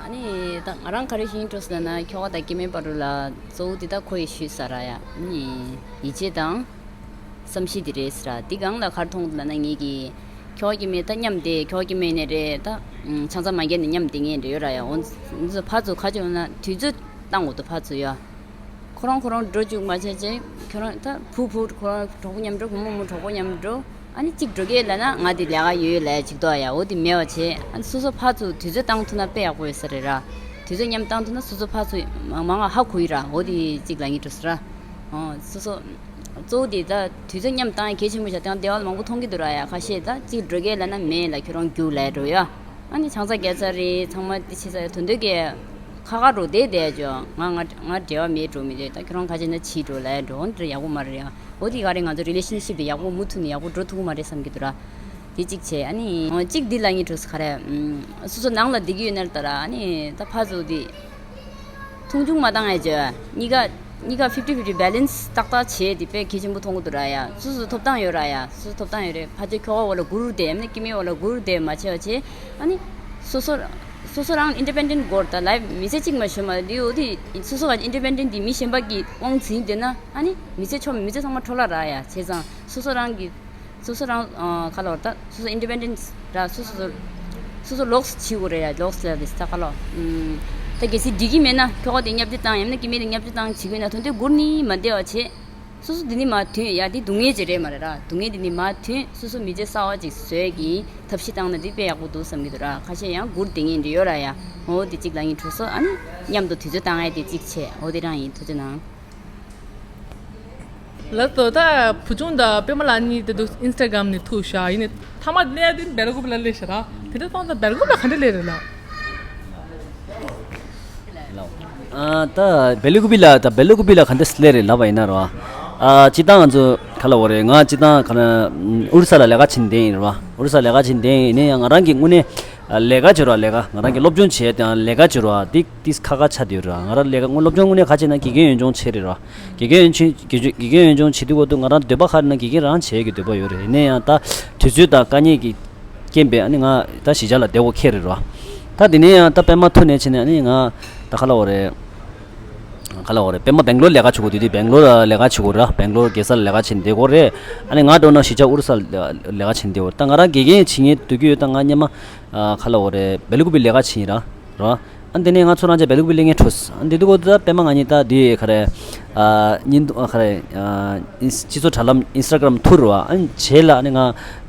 ཨ་ནི་ད་ང་རང་ག་རེ་ཤེས་ཀྱི་འདུག་ཟེར་ན་ཁྱོ་ག་དང་སྐྱེ་དམན་བར་དུ་ལ་གཙོ་བོ་འདི་ད་ཁོ་ཡི་ཞུས་ས་ར་ཡ། ཨ་ནི་ཡིད་ཆེས་དང་བསམ་ཤེས་འདི་རེད་ཟེར་ར། འདི་གང་ལ་ག་རེ་མཐོང་འདུག་ལབ་ན་ངེད་ཀྱི་ཁྱོ་ག་སྐྱེ་དམན་ད་མཉམ་དེ་ཁྱོ་ག་སྐྱེ་དམན་ནས་རེད། ད་ཆང་ས་མ་བརྒྱབ་ནས་མཉམ་དེ་ངེད་འདྲ་ཡོད་ར་ཡ། འོ་ཕར་ཚུར་ཁ་ཆེ་འོ་ན་དུས་ཚོད་བཏང་འོ་དོ་ཕར་ཚུར་ཡ། ཁོ་རང་ཁོ་རང་འགྲོ་བཅུག་མ་བྱས་ཅིག་ཁྱོད་རང་ད་བུ་བུ་ཁོ་རང་གྲོགས་པོ་མཉམ་འགྲོ། བུ་མོ་མོ་གྲོགས་པོ་མཉམ་འགྲོ། ཨ་ནི་གཅིག་འགྲོ་གི་ལབ་ན་ང་དེ་ལས་ཀ་ཡོད་ལབ་ཅིག་འདུག་ཡ། འོ་དེ་མེད་པ་བྱས། ཨ་ནི་སོ་སོ་ཕར་ཚུར་དུས་ཚོད་བཏང་ཐུབ་ན་དཔེ་ཡག་པོ་ཡོད་ས་རེད་ར། དུས་ཚོད་མཉམ་བཏང་ཐུབ་ན་སོ་སོ་ཕར་ཚུར་མང་ང་ཧ་གོ་ཡི་ར། འོ་དེ་གཅིག་ལབ་ངེས་འགྲོ་ས་ར། ཨོ་སོ་སོ་གཙོ་བོ་དེ་ད་དུས་ཚོད་མཉམ་བཏང་ཡ་གལ་ཆེན་པོ་ཆགས་དང་སྡེ་བ་ལ་མང་པོ་མཐོང་གི་འདུག་ར་ཡ། ཁ་ཤས་ད་གཅིག་འགྲོ་གི་ལབ་ན་མེད་ལ་ཁྱོད་རང་རྒྱུགས་ལབ་འགྲོ་ཡ། ཨ་ནི་ཆང་ས་བརྒྱབ་ཚར་རེད། ཚང་མ་དེ་བྱས་ཚར་རེད། དོན་དུ་གི་ཁ་ཁ་འགྲོ་བསྡད་བསྡད་ཅོ། ང་ང་ང་འབྲེལ་བ་མེད་འགྲོ་མི་འདུག་ད་ཁྱོད་རང་ག་བྱས་ན་བྱིས་འགྲོ་ལབ་འགྲོ། འོ་འདི་ཡག་པོ་མ་རེད་ཡ། འོ་དེ་ག་རེད། ང་ཚོ་རི་ལེ་ཤན་ཤིབ་དེ་ཡག་པོ་མུ་མཐུད་ནས་ཡག་པོ་འགྲོ་ཐུབ་ཀྱི་མ་རེད་བསམ་གྱི་འདུག་ར། དེ་གཅིག་བྱས། ཨ་ནི་གཅིག་འདི་ལབ་ངེས་འགྲོ་ས་ག་རེ། སོ་སོ་ནང་ལ་བསྡད་ཀྱི་ཡོད་ན་ལྟ་ར། ཨ་ནི་ད་ཕར་ཚུར་དེ་མཐོང་ཆུང་མ་བཏང་ཡ་ཅོ། གཉིས་ཀ་གཉིས་ཀ་ཕིབ་ཊི་ཕིབ་ཊི་བེ་ལེན་སི་ཏག་ཏག་བྱས་དེ་དཔེ་གལ་ཆེན་པོ་མཐོང་གི་འདུག་ར་ཡ། སོ་སོ་ཐོབ་ཐང་ཡོད་ར་ཡ། སོ་སོ་ཐོབ་ཐང་ཡོད་རེད། ཕ་ཆོས་ཁྱོ་ག་འོག་ལ་སྒུར་བསྡད། ཨ་ནི་སྐྱེ་དམན་འོག་ལ་སྒུར་བསྡད་མ་བྱས་པ་བྱས། ཨ་ནི་སོ་སོ་སོ་སོ་རང་ཨིན་ཌི་པེན་ཌེན་ཊི་དགོས་རེད། ད་ལའིབ་མི་ཚེ་གཅིག་མ་ཞོན་མ་འདི་འོ་དེ་སོ་སོ་ག་ཨིན་ཌི་པེན་ཌེན་ཊི་འདི་མི་གཞན་པ་གི་དབང་འཛིན་བསྡད་ན་ཨ་ནི་མི་ཚེ་ཆོ་མི་ཚེ་ཚང་མ་འཕྲོ་བརླག་ར་ཡ། བྱས་ཙང་སོ་སོ་རང་གི་སོ་སོ་རང་ཨ་ག་ལོར་ད་སོ་སོ་ཨིན་ཌི་པེན་ཌེན་ཊི་ར། སོ་སོ་སོ་སོ་ལོགས་བྱེད་དགོས་རེད་ཡ། ལོགས་ལ་དེ་ད་ག་ལོ། ད་གལ་སྲིད་འགྲིག་གི་མེད་ན་ཁྱོ་ག་དེ་བརྙས་བཅོས་བཏང་། ཡང་ན་སྐྱེ་དམན་དེ་བརྙས་བཅོས་བཏང་བྱེད་དགོས་ན་དོན་དུ་སྒུར་ནི་མ་བསྡད་པ་བྱས། སོ་སོ་འདི་ནས་མར་ཐོན་ཡ། དེ་སྡུག་བསྔལ་ཅིག་རེད་མ་རེད་ར། སྡུག་བསྔལ་འདི་ནས་མར་ཐོན། སོ་སོ་མི་ཚེ་གསར་པ་ཅིག་བཟོ་ཡ་གི་ཐབས་ཤེས་བཏང་ན་འདི་དཔེ་ཡག་པོ་འདུག་བསམ་གྱི་འདུག་ར། ཁ་ཤས་ཡང་སྒུར་བསྡད་མཁན་འདྲ་ཡོད་ར་ཡ། འོ་དེ་གཅིག་ལབ་ངེས་འགྲོ་སོང་། ཨ་ནི་མཉམ་དུ་དུས་ཚོད་བཏང་ཡ་དེ་གཅིག་བྱས། འོ་དེ་རང་ཡིན། ཐུགས་རྗེ་གནང་། ལགས་སོ། ད་བུ་ཆུང་དང་པད་མ་ལགས་གཉིས་དེ་འདུག་ཨིན་སི་ཊ་གྷ་རམ་ནས་ཐུག་ཤག་ཡིན་ནའི་མཐའ་མ་སླེབས་ཡ་དེ་སྦེལ་ཀོབ་ལ་སླེབས་ཤག་ར། དེ་འདྲ་སོང་ཙང་སྦེལ་ཀོབ་ལ་ག་འདྲ་སླེབས་རེད་ལགས། ཨ་ད་སྦེལ་ཀོབ་ལ་ད་སྦེལ་ཀོབ་ལ་ག་འདྲ་སླེབས་རེད་ལབ་པ་ཡིན་ན་ར། ཨ་སྤྱིར་བཏང་ང་ཚོ་ག་ལབ་དགོས་རེད། ང་སྤྱིར་བཏང་ག་ན་ཨུ་རུ་ས་ལ་ལས་ཀ་བྱེད་བསྡད་ཡིན་ར། ཨུ་རུ་ས་ལས་ཀ་བྱེད་བསྡད་ཡིན་ནའི་ཡང་ང་རང་གི་དངོས་གནས་ལས་ཀ་བྱེད་ར། ལས་ཀ་ང་རང་གི་སློབ་སྦྱོང་བྱས་དང་ལས་ཀ་བྱེད་ར་དེ་ཏིས་ཁ་ཁ་ཆགས་བསྡད་ཡོད་ར། ང་རང་ལས་ཀ་སློབ་སྦྱོང་དངོས་གནས་ག་བྱས་ན་དགེ་རྒན་ཡོན་སྦྱོང་བྱས་རེད་ར། དགེ་རྒན་ཡོན་ཆེ་དགེ་རྒན་དགེ་རྒན་ཡོན་སྦྱོང་བྱེད་དུས་སྐབས་དུ་ང་རང་འདོད་པ་ཧ་ན་དགེ་རྒན་རང་བྱེད་ཀྱི་འདོད་པ་ཡོད་རེད། ཡིན་ན་ཡང་ད་དུས་ཚོད་དང་དཀའ་ངལ་གྱི་རྐྱེན་པས་ཨ་ནི་ང་ད་གཞིས་ཆགས་ལ་བསྡད་དགོས་ཁེལ་རེད་ར། ད་དེ་ནས་ཡང་ད་པད་མ་ཐུག་ནས་བྱས་ནས་ཨ་ནི་ང་ད་ག་ལབ་དགོས་རེད། ག་ལབ་དགོས་རེད། པད་མ་སྦེང་ལོར་ལས་ཀ་བྱེད་དགོས་དུས་དུས་སྦེང་ལོར་ལ་ལས་ཀ་བྱེད་དགོས་ར། སྦེང་ལོར་རྒྱལ་ས་ལ་ལས་ཀ་བྱེད་བསྡད་དགོས་རེད། ཨ་ནི་ང་འགྲོ་ན་གཞིས་ཆགས་ཨུ་རུ་ས་ལ་ལས་ཀ་བྱེད་བསྡད་དགོས་རེད། ད་ང་རང་དགེ་རྒན་བྱེད་མཁན་འདོད་ཀྱི་ཡོད། ད་ང་སྔོན་མ་ག་ལབ་དགོས་རེད། སྦེལ་ཀོབ་ལས་ཀ་བྱེད་ཡིན་ར་ར། ཨ་དེ་ནས་ང་ཚོ་རང་ཅག་སྦེལ་ཀུ་པི་སླེབས་མཁན་འཕྲོས། ཨ་འདི་དུས་ཀོ་ད་པད་མ་ང་གཉིས་ད་དུས་ག་རེ། ཨ་ཉིན་དུ་ཨ་ག་རེ། ཨ་ཨིན་སྤྱི་ཚོགས་དྲ་ལམ་ཨིན་སི་ཊ་གྷ་རམ་ཐུར་བ། ཨ་རྗེས་ལ་ཨ་ནི་ང་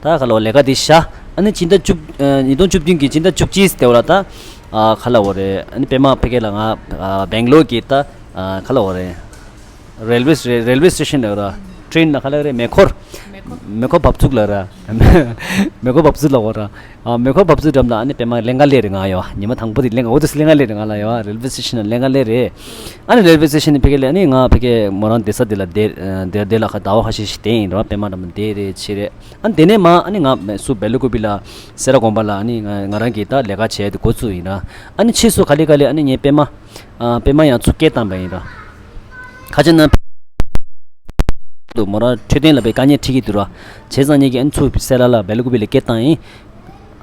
ད་ག་ལ་བ་ལས་ཀ་དེ་བཞག་ཨ་ནི་སྤྱི་ཟླ་བཅུ་ཨ་ཉིས་སྟོང་བཅུ་བདུན་གྱི་སྤྱི་ཟླ་བཅུ་གཅིག་དེ་བ་ལ་ད་ཨ་ག་ལ་བ་རེད། ཨ་ནི་པད་མ་ཕ་གི་ལ་ང་ཨ་སྦེང་ལོར་གྱི་ད་ཨ་ག་ལ་བ་རེད། རེལ་ཝེ་རེལ་ཝེ་སི་ཊེ་ཤན་ལ་ར། ཊེན་ལ་ག་ལ་རེད། མེ་འཁོར། མེ་འཁོར་བབས་ཚུགས་ལ་ར། མེ་འཁོར་བབས་ཚུགས་ལ་འོ་ར། ཨ་མེ་འཁོར་བབས་ཚུགས་འགྲམ་ལ་ཨ་ནི་པད་མ་ལེན་ག་སླེབས་རེད། ང་ཡོ་ཉི་མ་དང་པོ་དེ་ལེན་ག་འོ་དེ་ལེན་ག་སླེབས་རེད། ང་ལ་ཡོ་རེལ་ཝེ་སི་ཊེ་ཤན་ལ་ལེན་ག་སླེབས་རེད། ཨ་ནི་རེལ་ཝེ་སི་ཊེ་ཤན་ནས་ཕ་གི་ལ་ཨ་ནི་ང་ཕ་གི་མོ་རང་བསྡད་ས་དེ་ལ་བསྡད་བསྡད་བསྡད་ལ་ཁ་ཟླ་བ་ཁ་ཤས་ཤིག་བསྡད་ཡིན་ར། པད་མ་འགྲམ་བསྡད་རེད་བྱས་རེད། ཨ་ནི་དེ་ནས་མ་ཨ་ནི་ང་སུ་སྦེལ་ཀུ་པི་ལ་སེ་ར་དགོན་པ་ལ་ཨ་ནི་ང་ང་རང་གི་ད་ལས་ཀ་བྱས་དེ་འགོ་བཙུགས་ཡིན་ར། ཨ་ནི་ཕྱིས་སུ་ག་ལེ་ག་ལེ་ཨ་ནི་ངའི་པད་མ། ཨ་པད་མ་ཡང་ཚུར་སྐད་བཏང་པ་ཡིན་ར། ཁ་ཆེ་ན། དུ་མོ་རང་འཕྲོད་བསྟེན་ལ་པའི་དཀའ་ངལ་འཕྲད་ཀྱི་འདུག་ར། བྱས་ཙང་ངེད་ཀྱིས་ཨ་ནི་ཚུར་སེ་ར་ལ་སྦེལ་ཀུ་པི་ལ་སྐད་བཏང་ཡིན།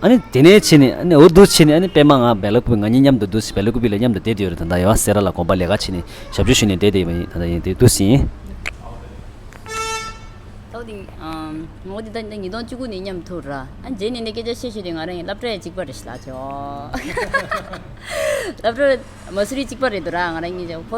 ཨ་ནི་དེ་ནས་ཕྱིན་ནས་ཨ་ནི་འོ་འདུག་ཕྱིན་ནས་ཨ་ནི་པད་མ་ང་སྦེལ་ཀུ་པི་ང་གཉིས་མཉམ་དུ་འདུག་སྦེལ་ཀུ་པི་ལ་མཉམ་དུ་བསྡད་དེ་ཡོད་རེད། ད་ལྟ་ཡོད་སེ་ར་ལ་དགོན་པ་ལས་ཀ་བྱས་ནས་ཞབས་ཞུ་ཞུས་ནས་བསྡད་དེ་ཡོད་ད་ལྟ་ཡིན་དེ་འདུག་ཟིན། ད་དེ་ཨམ་ངོ་དེ་ད་ཉིས་སྟོང་བཅུ་དགུ་ནས་མཉམ་ཐུག་ར། ཨ་རྗེས་ནས་ནས་སྐད་ཆ་བཤད་ཤོད་དེ་ང་རང་ཡི་སློབ་གྲྭ་ཡི་གཅིག་པ་རེད་ཤི་ལ་ཆོ། སློབ་གྲྭ་མ་སུ་རི་གཅིག་པ་རེད་འདུག་ར། ང་རང་གཉིས་ཀྱང་ཁོ་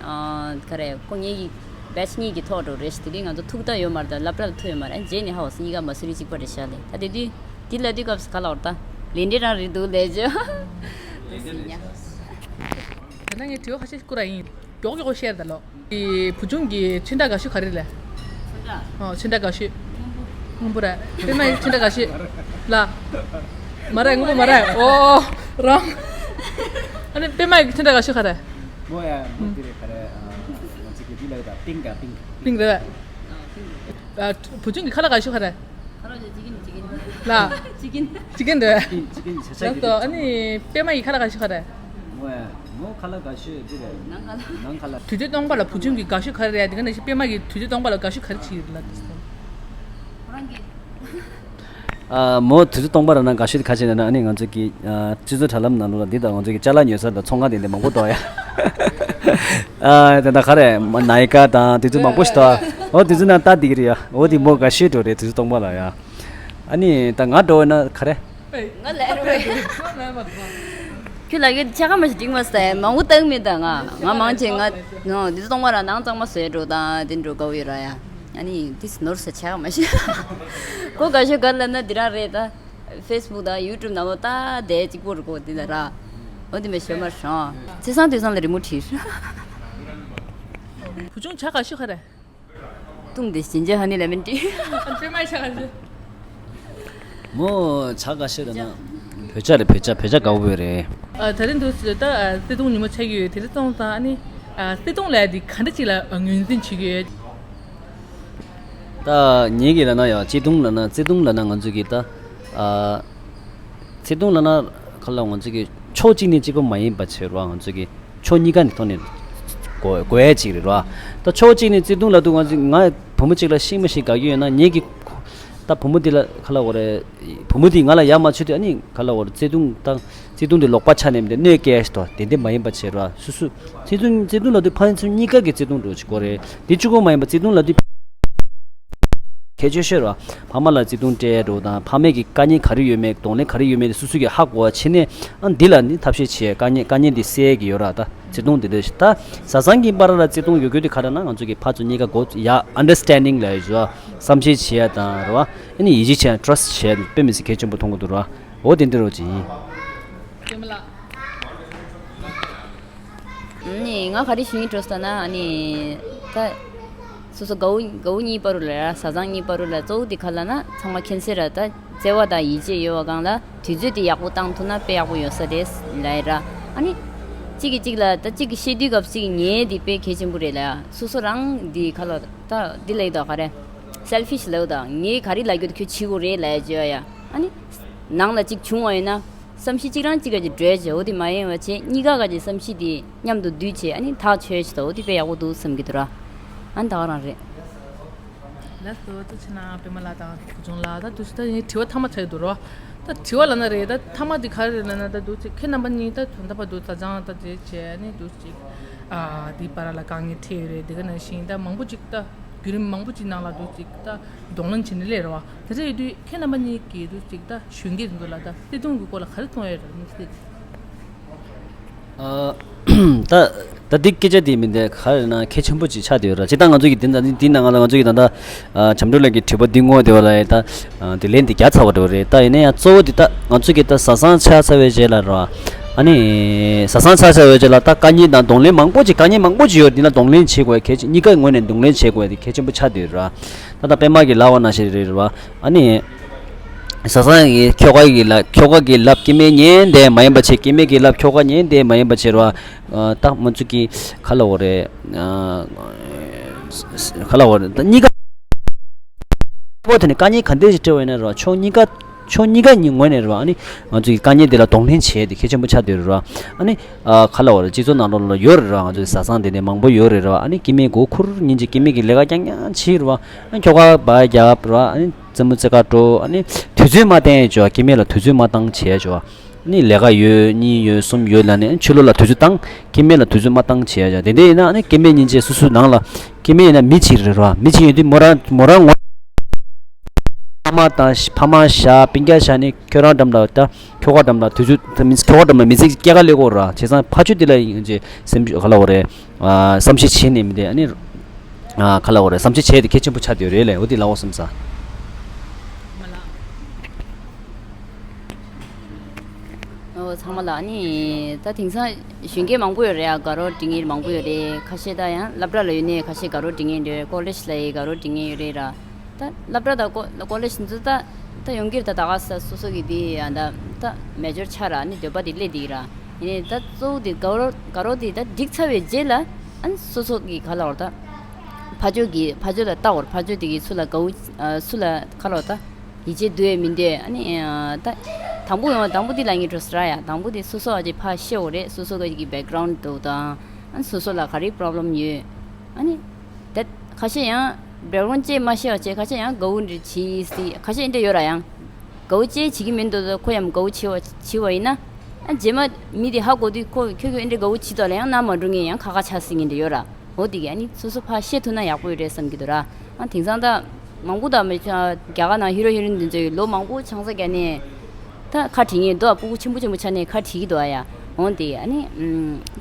ཨ་ག་རེ་ཁོ་ངེད་ཀྱི་བེ་ཆི་གཉིས་ཀྱི་ཐོག་འགྲོ་རེད་ཤི། དེ་དུས་ང་ཚོ་ཐུག་ད་ཡོད་མ་རེད། ད་སློབ་གྲྭ་ལ་ཐུག་ཡོད་མ་རེད། ཨ་རྗེས་ནས་ཧ་བ་སི་གཉིས་ཀ་མ་སུ་རི་གཅིག་པ་རེད་ཤ་ལེ། ད་དེ་དུས་དེ་ལ་དུས་སྐབས་སུ་ག་ལ་བར་ད་ལས་འབྲས་རང་རེད་འདུག་ལས་བྱོས། དེ་ན་ངས་དྲི་བ་ཁ་ཤས་བསྐུར་ར་ཡིན། མགྱོགས་མགྱོགས་བཤད་ད་ལོ། ཨི་བུ་ཆུང་གི་ཆེ་མཐོང་དགའ་ཤོས་ག་རེ་རེད། ཆེ་མཐོང་། ཨོ་ཆེ་མཐོང་དགའ་ཤོས། སྔོན་པོ་རེད། པད་མ་ཡི་ཆེ་མཐོང་དགའ་ཤོས། ལ། མ་རེད། སྔོན་པོ་མ་རེད། ཨོ། རང་། ཨ་ནི་པད་མ་ཡི་ཆེ་མཐོང་དགའ་ཤོས་ག་རེ། མོ་ཡ་མོ་དེ་རེད་ག་རེ། ང་ཚོ་གི་དེ་ལ་ཡོད་ད་པིང་ག་པིང་། པིང་རེད། ཨ་བུ་ཆུང་གི་ཁ་ལག་དགའ་ཤོས་ག་རེ། ཁ་ལག་ཅིག་ཅིག་ཅིག་ལ། ཅིག་ཅིག་རེད། ཅིག་ཅིག་ཆ་ཆ་གི་ལགས་སོ། ཨ་ནི་པད་མ་ཡི་ཁ་ལག་དགའ་ཤོས་ག་རེ། མོ་ཡ་མོ་ཁ་ལག་དགའ་ཤོས་དེ་རེད། ནང་ཁ་ལག་ནང་ཁ་ལག་དུས་ཚོད་སྟོང་པ་ལ་བུ་ཆུང་གི་དགའ་ཤོས་ག་རེ་རེད། དེ་ག་ནང་བཞིན་པད་མ་གི་དུས་ཚོད་སྟོང་པ་ལ་དགའ་ཤོས་ག་རེ་ཅིག་ཡོད་ལ་དེ་སོང་། ཁོ་རང་གི། ཨ་མོ་དུས་ཚོད་སྟོང་པ་ར་ན་དགའ་ཤོས་དེ་ག་ཅིག་ན་ན་ཨ་ནི་ང་ཚོ་གི་ཨ་སྤྱི་ཚོགས་དྲ་ལམ་ནང་ལོགས་ལ་འདི་དང་ང་ཚོ་གི་ཅ་ལག་ཉོ་ས་དང་ཚོང་ཁང་དེ་འདྲ་མང་པོ་འདུག་ཡ། ཨ་དེ་འདྲ་ག་རེ་ན་ཡི་ཀ་དང་དེ་ཚོ་མང་པོ་ཞིག་འདུག་འོ་དེ་ཚོ་ན་ལྟ་བསྡད་ཀྱི་རེད་ཡ། འོ་དེ་མོ་དགའ་ཤོས་འགྲོ་རེད་དུས་ཚོད་སྟོང་པ་ལ་ཡ། ཨ་ནི་ད་ང་འགྲོ་བས་ན་ག་རེ། ང་ལ་རོ། ཁྱོད་ལ་ཡོད་ཆ་ག་མ་ཞིག་འགྲིག་མ་སྟེ་མང་པོ་བཏང་མེད་ད་ང་ང་མང་ཆེ་ང་ནོ་འདི་ཚོ་གཏོང་བ་ར་ནང་གཙང་མ་བཟོས་འགྲོ་དང་དེ་འགྲོ་དགའ་བོ་ཡོད་ར་ཡ། ཨ་ནི་དེ་ནོར་ས་ཆ་ག་མ་ཞིག་ཁོ་དགའ་ཤོས་ག་ལ་ན་འདི་རང་རེད་ད། ཕེ་སི་བུག་དང་ཡུ་ཊུབ་ནང་ལོ་ད་དེ་གཅིག་པོ་རུ་གོ་འདི་ལ་ར། འོ་དེ་མེད་ཤོད་མ་རང་ཚེ་སང་དུས་སང་ལ་རི་མོ་བྲིས། བུ་ཆུང་ཆ་དགའ་ཤོས་ག་རེ། ཏུང་དེ་ཞིན་ཅང་ཧ་ནི་ལ་མིན་ཏི། ཨ་ནི་པད་མ་ཡི་ཆ་ག་ཞིག་མོ་ཆ་ག་ཤེད་ན། བོད་ཇ་རེད། བོད་ཇ་བོད་ཇ་དགའ་བོ་རེད། ཨ་ད་རིང་དུ་ད་བརྩེ་དུང་ཉིན་མོ་ཆགས་ཀྱི་ཡོད། དེ་རིང་སོང་ཙང་ཨ་ནི་བརྩེ་དུང་ལ་དེ་ག་འདྲ་ཅིག་ལ་ངོས་འཛིན་བྱེད་ཀྱི་ཡོད། ད་ངེད་ཀྱི་ལ་ན་ཡང་བརྩེ་དུང་ལ་ན་བརྩེ་དུང་ལ་ན་ང་ཚོ་གི་ད། བརྩེ་དུང་ལབ་ན་ག་ལ་ང་ཚོ་གི་ཕྱོགས་གཅིག་ནས་གཅིག་པ་མ་ཡིན་པ་བྱས་རོགས། ང་ཚོ་གི་ཕྱོགས་གཉིས་ཀ་ནས་ཐོག་ནས་གོ་གོ་ཡ་གཅིག་རེད་རོགས། ད་ཕྱོགས་གཅིག་ནས་བརྩེ་དུང་ལབ་དུས་ང་ཚོ་ང་བུ་མོ་གཅིག་ལ་ཤིང་མ་ཤིང་དགའ་གི་ཡོད་ན་ངེད་ཀྱི་ད་བུ་མོ་འདི་ལ་ག་ལ་འོ་རེད། བུ་མོ་འདི་ང་ལ་ཡ་མ་ཆོད་དུས་ཨ་ནི་ག་ལ་འོ་རེད། བརྩེ་དུང་ད་བརྩེ་དུང་འདི་ལོག་པ་ཆ་ནས་མི་འདི་གནོད་སྐྱེལ་ཡ་ཞིག་ཏོ་དེ་འདི་མ་ཡིན་པ་བྱས་རོགས། སུ་སུ་བརྩེ་དུང་བརྩེ་དུང་ལབ་དུས་ཕ་ཡུལ་ཚོ་གཉིས་ཀ་གི་བརྩེ་དུང་འགྲོ་གཅིག་གོ་རེད། དེ་གཅིག་པོ་མ་ཡིན་པ་བརྩེ་དུང་ལབ་དུས། ཁྱད་ཆོས་ཤོད་རོགས། ཕ་མ་ལ་བརྩེ་དུང་སྤྲད་འགྲོ་དང་ཕ་མས་ཀྱི་དཀའ་ངལ་ག་རེ་ཡོད་མེད་གདོང་ལེན་ག་རེ་ཡོད་མེད་དེ་སོ་སོ་གིས་ཧ་གོ་བ་བྱས་ནས་ཨ་འདི་ལ་ནི་ཐབས་ཤེས་བྱས་དཀའ་ངལ་དཀའ་ངལ་འདི་སེལ་གྱི་ཡོད་ར། ད་བརྩེ་དུང་འདི་འདྲ་ཞིག་ད་བཟའ་ཚང་གི་བར་ལ་བརྩེ་དུང་ཡོད་རྒྱུ་དེ་ག་རེ་ན་ང་ཚོ་གི་ཕར་ཚུར་གཉིས་ཀ་གོ་ཡ་ཨན་ཌར་སི་ཊེན་ཌིང་ལ་ཡོད་བཟོ་བསམ་ཤེས་བྱེད་ཡ་དང་རེད་བ། ཨ་ནི་ཡིད་ཆེས་བྱེད་ཡ་ཊ་ར་སི་ཊི་བྱེད་ཡ་དཔེ་མི་སྲིད་གལ་ཆེན་པོ་མཐོང་གི་འདུག་ར། འོ་དེ་འདྲ་རོ་ཅིག་ཡིན། ནི་ང་ག་རེ་ཞུ་ཡིན་འགྲོ་ཟེར་ན་ནི་ད་སོ་སོ་དགའ་བོ་དགའ་བོ་གཉིས་བར་ལ་ར་བཟའ་ཚང་གཉིས་བར་ལ་གཙོ་བོ་དེ་ག་ལ་ན་ཚང་མ་མཁྱེན་གསལ་ར། ད་བརྩེ་བ་དང་ཡིད་ཆེས་ཡོད་བ་གང་ལ་དུས་ཚོད་དེ་ཡག་པོ་བཏང་ཐུབ་ན་དཔེ་ཡག་པོ་ཡོད་ས་རེད་ལབ་ཡ་ར། ཨ་ནི་གཅིག་གིས་གཅིག་ལ་ད་གཅིག་གིས་བཤད་དུས་སྐབས་གཅིག་གིས་ཉན་དེ་དཔེ་གལ་ཆེན་པོ་རེད་ལ་ཡ། སོ་སོ་རང་དེ་ག་ལ་ད་འདི་ལ་ཡོད་ད་ག་རེ་སེལ་ཕི་ཤི་ལབ་ད་ངས་ག་རེ་ལབ་རྒྱུ་དེ་ཁྱོད་བྱེད་དགོས་རེད་ལབ་ཡ་བརྗོད་ཡ། ཨ་ནི་ནང་ལ་གཅིག་བྱུང་བ་ཡིན་ན། བསམ་གཞིག་གཅིག་རང་གཅིག་ག་གི་འགྲོས་བྱེད་འོ་དེ་མ་ཡིན་པ་བྱེད་གཉིས་ཀ་ག་གི་བསམ་གཞིག་དེ་མཉམ་དུ་བསྡུས་བྱེད་ཨ་ནི་ཐག་ཆོད་བྱེད་དོ་འོ་དེ་དཔེ་ཡག་པོ་འདུག་བསམ་གི་འདུག་ར། ཨ་ནི་ད་ག་རང་རེད། ལགས་སོ་ཐུགས་རྗེ་གནང་པད་མ་ལགས་དང་བུ་ཆུང་ལགས། ད་དུས་ཚོད་ད་ངའི་དྲི་བ་ཐ་མ་ཆགས་ཀྱི་འདུག་ར། ད་དྲི་བ་ལབ་ན་རེད་ད་ཐ་མ་དེ་ག་རེ་རེད་ལབ་ན་ད་འདུག་ཅིག་ཁྱེད་རྣམ་པ་གཉིས་ད་ད་ལྟ་བར་དུ་ད་ཅང་ད་དེ་བྱས་ཨ་ནི་འདུག་ཅིག་ཨ་དེའི་བར་ལ་དཀའ་ངལ་འཕྲད་ཡོད་རེད། དེ་ག་ནང་བཞིན་ད་མང་པོ་ཅིག་ད། བརྒྱུད་རིམ་མང་པོ་ཅིག་ནང་ལ་འདུག་ཅིག་ད་གདོང་ལེན་བྱེད་ནི་ལས་རེད་བ། དེ་འདྲ་ཡོད་དུས་ཁྱེད་རྣམ་པ་གཉིས་ཀྱིས་འདུག་ཅིག་ད་གཞོན་སྐྱེས་ཚོ་ལ་ད་བརྩེ་དུང་གི་སྐོར་ལ་ག་རེ་གསུང་ཡ་རེད་དམིགས་བསལ་གྱི། ཨ། ད་ད་འདི་སྐད་ཆ་འདི་མི་འདི་ག་རེ་ན་གལ་ཆེན་པོ་ཅིག་ཆགས་བསྡད་ཡོད་ར། སྤྱིར་བཏང་ང་ཚོ་གི་འདི་ད་འདི་ནང་ང་ལ་ང་ཚོ་གི་ད་ལྟ་ཨ་བྱམས་སྒྲོལ་ལགས་ཀྱི་དྲི་བ་འདི་བསྔོགས་བསྡད་པ་ལ་ད་ཨ་འདི་ལན་འདི་བརྒྱབ་ཚར་བ་འདྲ་བོ་རེད། ད་ཡིན་ན་ཡང་གཙོ་བོ་འདི་ད་ང་ཚོ་གི་ད་བཟའ་ཚང་ཆགས་ཚར་བའི་རྗེས་ལ་ར། ཨ་ནི་བཟའ་ཚང་ཆགས་ཚར་བའི་རྗེས་ལ་ད་དཀའ་ངལ་དང་གདོང་ལེན་མང་པོ་ཅིག་དཀའ་ངལ་མང་པོ་ཅིག་ཡོད། འདི་ལ་གདོང་ལེན་བྱེད་དགོས། གལ་ཆེ་གཉིས་ཀ་ངོས་ནས་གདོང་ལེན་བྱེད་དགོས་འདི་གལ་ཆེན་པོ་ཆགས་བསྡད་ཡོད་ར། ད་ད་པད་མ་གི་ལབ་པ་ནང་བཞིན་རེད་ར། ཨ་ནི། བཟའ་ཚང་གི་ཁྱོ་ག་གི་ལབ་ཁྱོ་ག་གི་ལབ་སྐྱེ་དམན་ཉན་བསྡད་མ་ཡིན་པ་བྱས། སྐྱེ་དམན་གི་ལབ་ཁྱོ་ག་ཉན་བསྡད་མ་ཡིན་པ་བྱས་ར། ཨ་ད་ང་ཚོ་གི་ག་ལབ་དགོས་རེད། ཨ་ག་ལབ་དགོས་རེད། ད་གཉིས་ཀ་པོ་དེ་ནི་དཀའ་ངལ་ག་འདྲ་ཞིག་འཕྲད་པ་ཡིན་ན་ར་ཕྱོགས་གཉིས་ཀ་ཕྱོགས་གཉིས་ཀ་གི་ངོས་ནས་ར། ཨ་ནི་ང་ཚོ་གི་དཀའ་ངལ་དེ་ལ་གདོང་ལེན་བྱེད་དེ་གལ་ཆེན་པོ་ཆགས་བསྡད་ཡོད་ར། ཨ་ནི་ཨ་ག་ལབ་དགོས་རེད། སྤྱི་ཚོགས་ནང་ལོགས་ལ་ཡོད་རེད་ར། ང་ཚོ་གི་བཟའ་ཚང་དེ་ནས་མང་པོ་ཡོད་རེད་ར། ཨ་ནི་སྐྱེ་དམན་མགོ་ཁུར་ཉིན་གཅིག་སྐྱེ་དམན་གི་ལས་ཀ་རྐྱང་རྐྱང་བྱེད་ར། ཨ་ནི་ཁྱོ་ག་བ་རྒྱབ་ར། ཨ་ནི། རྩེད་མོ་རྩེ་གར་འགྲོ། ཨ་ནི་དུས་ཚོད་མ་བསྟན་བྱས། སྐྱེ་དམན་ལ་དུས་ཚོད་མ་བཏང་བྱས་བྱས། ཨ་ནི་ལས་ཀ་ཡོད་གཉིས་ཡོད་གསུམ་ཡོད་ལབ་ནས་ཨ་ནི་ཕྱི་ལོགས་ལ་དུས་ཚོད་བཏང་། སྐྱེ་དམན་ལ་དུས་ཚོད་མ་བཏང་བྱས་བྱས། དེ་འདྲ་ཡིན་ན་ཨ་ནི་སྐྱེ་དམན་སྙིང་རྗེ་སོ་སོའི་ནང་ལ་སྐྱེ་དམན་ཡིན་ན་མི་གཅིག་རེད་ར། མི་གཅིག་ཡིན་དུས་མོ་རང་མོ་རང་ངོ་ཕ་མ་དང་ཕ་མ་བཞག་སྤུན་ཀྱག་བཞག་ནས་ཁྱོད་རང་འགྲམ་ལ་ད་ཁྱོ་ག་འགྲམ་ལ་དུས་ཚོད་ད་མི་ཁྱོ་ག་འགྲམ་ལ་མི་ཚེ་སྐྱེལ་ག་སླེབས་ཀྱི་ཡོད་ར། བྱས་ཙང་ཕ་ཆོས་དེ་ལ་ཡིན་ཅེས་སེམས་ག་ལབ་དགོས་རེད། ཨ་བསམ་ཤེས་བྱས་ནས་མི་འདི་ཨ་ནི་ཨ་ག་ལབ་དགོས་རེད། བསམ་ཤེས་བྱས་ཏེ་གལ་ཆེན་པོ་ཆགས་བསྡད་ཡོད་རེད་ལས། འོ་དེ་ལབ་དགོས་བསམ་ས། ཨོ་ཚང་མ་ལ་ཨ་ནི་ད་དེང་སང་གཞོན་སྐྱེས་མང་པོ་ཡོད་རེད་ཨ། དགའ་རོགས་སྒྲིག་མཁན་མང་པོ་ཡོད་རེད། ཁ་ཤས་ད་ཡང་སློབ་གྲྭ་ལ་ཡོད་ནས་ཁ་ཤས་དགའ་རོགས་སྒྲིག་མཁན་ཡོད་རེད། ཀོ་ལེཇ་ལ་ཡི་དགའ་རོགས་སྒྲིག་མཁན་ཡོད་རེད་ར། ད་སློབ་གྲྭ་དང་ཀོ་ཀོ་ལེཇ་འདི་ཚོ་ད་ད་ཡོང་གི་རེད། ད་ད་ག་ས་སོ་སོ་གི་དེ་ཡང་ད་ད་མེ་ཇོར་ཆགས་ར། ཨ་ནི་འདོད་པ་དེ་སླེབས་བསྡད་ཀྱི་ར། ཡིན་ནའི་ད་གཙོ་བོ་དེ་དགའ་རོགས་དགའ་རོགས་དེ་ད་སྒྲིག་ཚར་བའི་རྗེས་ལ་ཨ་ནི་སོ་སོ་གི་ག་ལབ་དགོས་རེད། ད་ཕ་ཇོ་གི་ཕ་ཇོ་ལ་ལྟ་དགོས་རེད། ཕ་ཇོ་དེ་གི་སུ་ལ་དགའ་བོ་ཨ་སུ་ལ་ག་ལབ་དགོས་རེད། ད་ཡིད་ཆེས་འདུག་ཡས་མི་འདུག་ཡས། ཨ་ནི་ཨ་ད་དང་པོ་ཡོང་དང་པོ་དེ་ལབ་ཡིན་འགྲོ་ཟེར་ར་ཡ། དང་པོ་དེ་སོ་སོ་ཨ་ཅེ་ཕ་ཤེས་དགོས་རེད། སོ་སོ་གི་བེག་གྷ་རའུན་ཌི་འདུག་དང་ཨ་ནི་སོ་སོ་ལ་ག་རེ་པོ་རོབ་ལེམ་ཡོད། ཨ་ནི་ད་ཁ་ཤས་ཡང་བེག་གྷ་རའུན་ཌི་ཅེས་མ་ཤེས་པ་བྱས། ཁ་ཤས་ཡང་དགའ་བོ་འདྲ་བྱེད་སྲིད། ཁ་ཤས་འདྲ་ཡོད་ར། ཡང་དགའ་བོ་ཅེས་བྱེད་ཀྱི་མི་འདུག་ཁོ་ཡང་དགའ་བོ་བྱེད་པ་བྱེད་པ་ཡིན་ན། ཨ་རྗེས་མ་མི་དེ་ཧ་གོ་དུས་ཁོ་ཁྱོད་ཁྱོད་འདྲ་དགའ་བོ་བྱེད་དོ་ལ་ཡང་ན་མ་འགྲོ་ངེས་ཡང་ཁ་ཁ་ཆགས་སྲིད་ངེས་འདྲ་ཡོད་ར། འོ་དེ་གི་ཨ་ནི་སོ་སོ་ཕར་ཤེས་ཐུབ་ན་ཡག་པོ་ཡོད་རེད་བསམ་གྱི་འདུག་ར། ཨ་དེང་སང་ད་མང་པོ་ད་མི་ཆ་རྒྱ་གར་ནང་ཧི་རོ་ཧི་རོ་ཡིན་འདི་ཚོ་ཡི་ལོ་མང་པོ་ཆང་ས་བརྒྱབ་ནས་ད་ཁ་བྲིས་ངེས་འདུག་ཨ་སྤུ་གུ་ཆེན་པོ་ཆེན་པོ་ཆགས་ནས་ཁ་བྲིས་ཀྱི་འདུག་ཨ་ཡ། འོ་དེ་ཨ་ནི་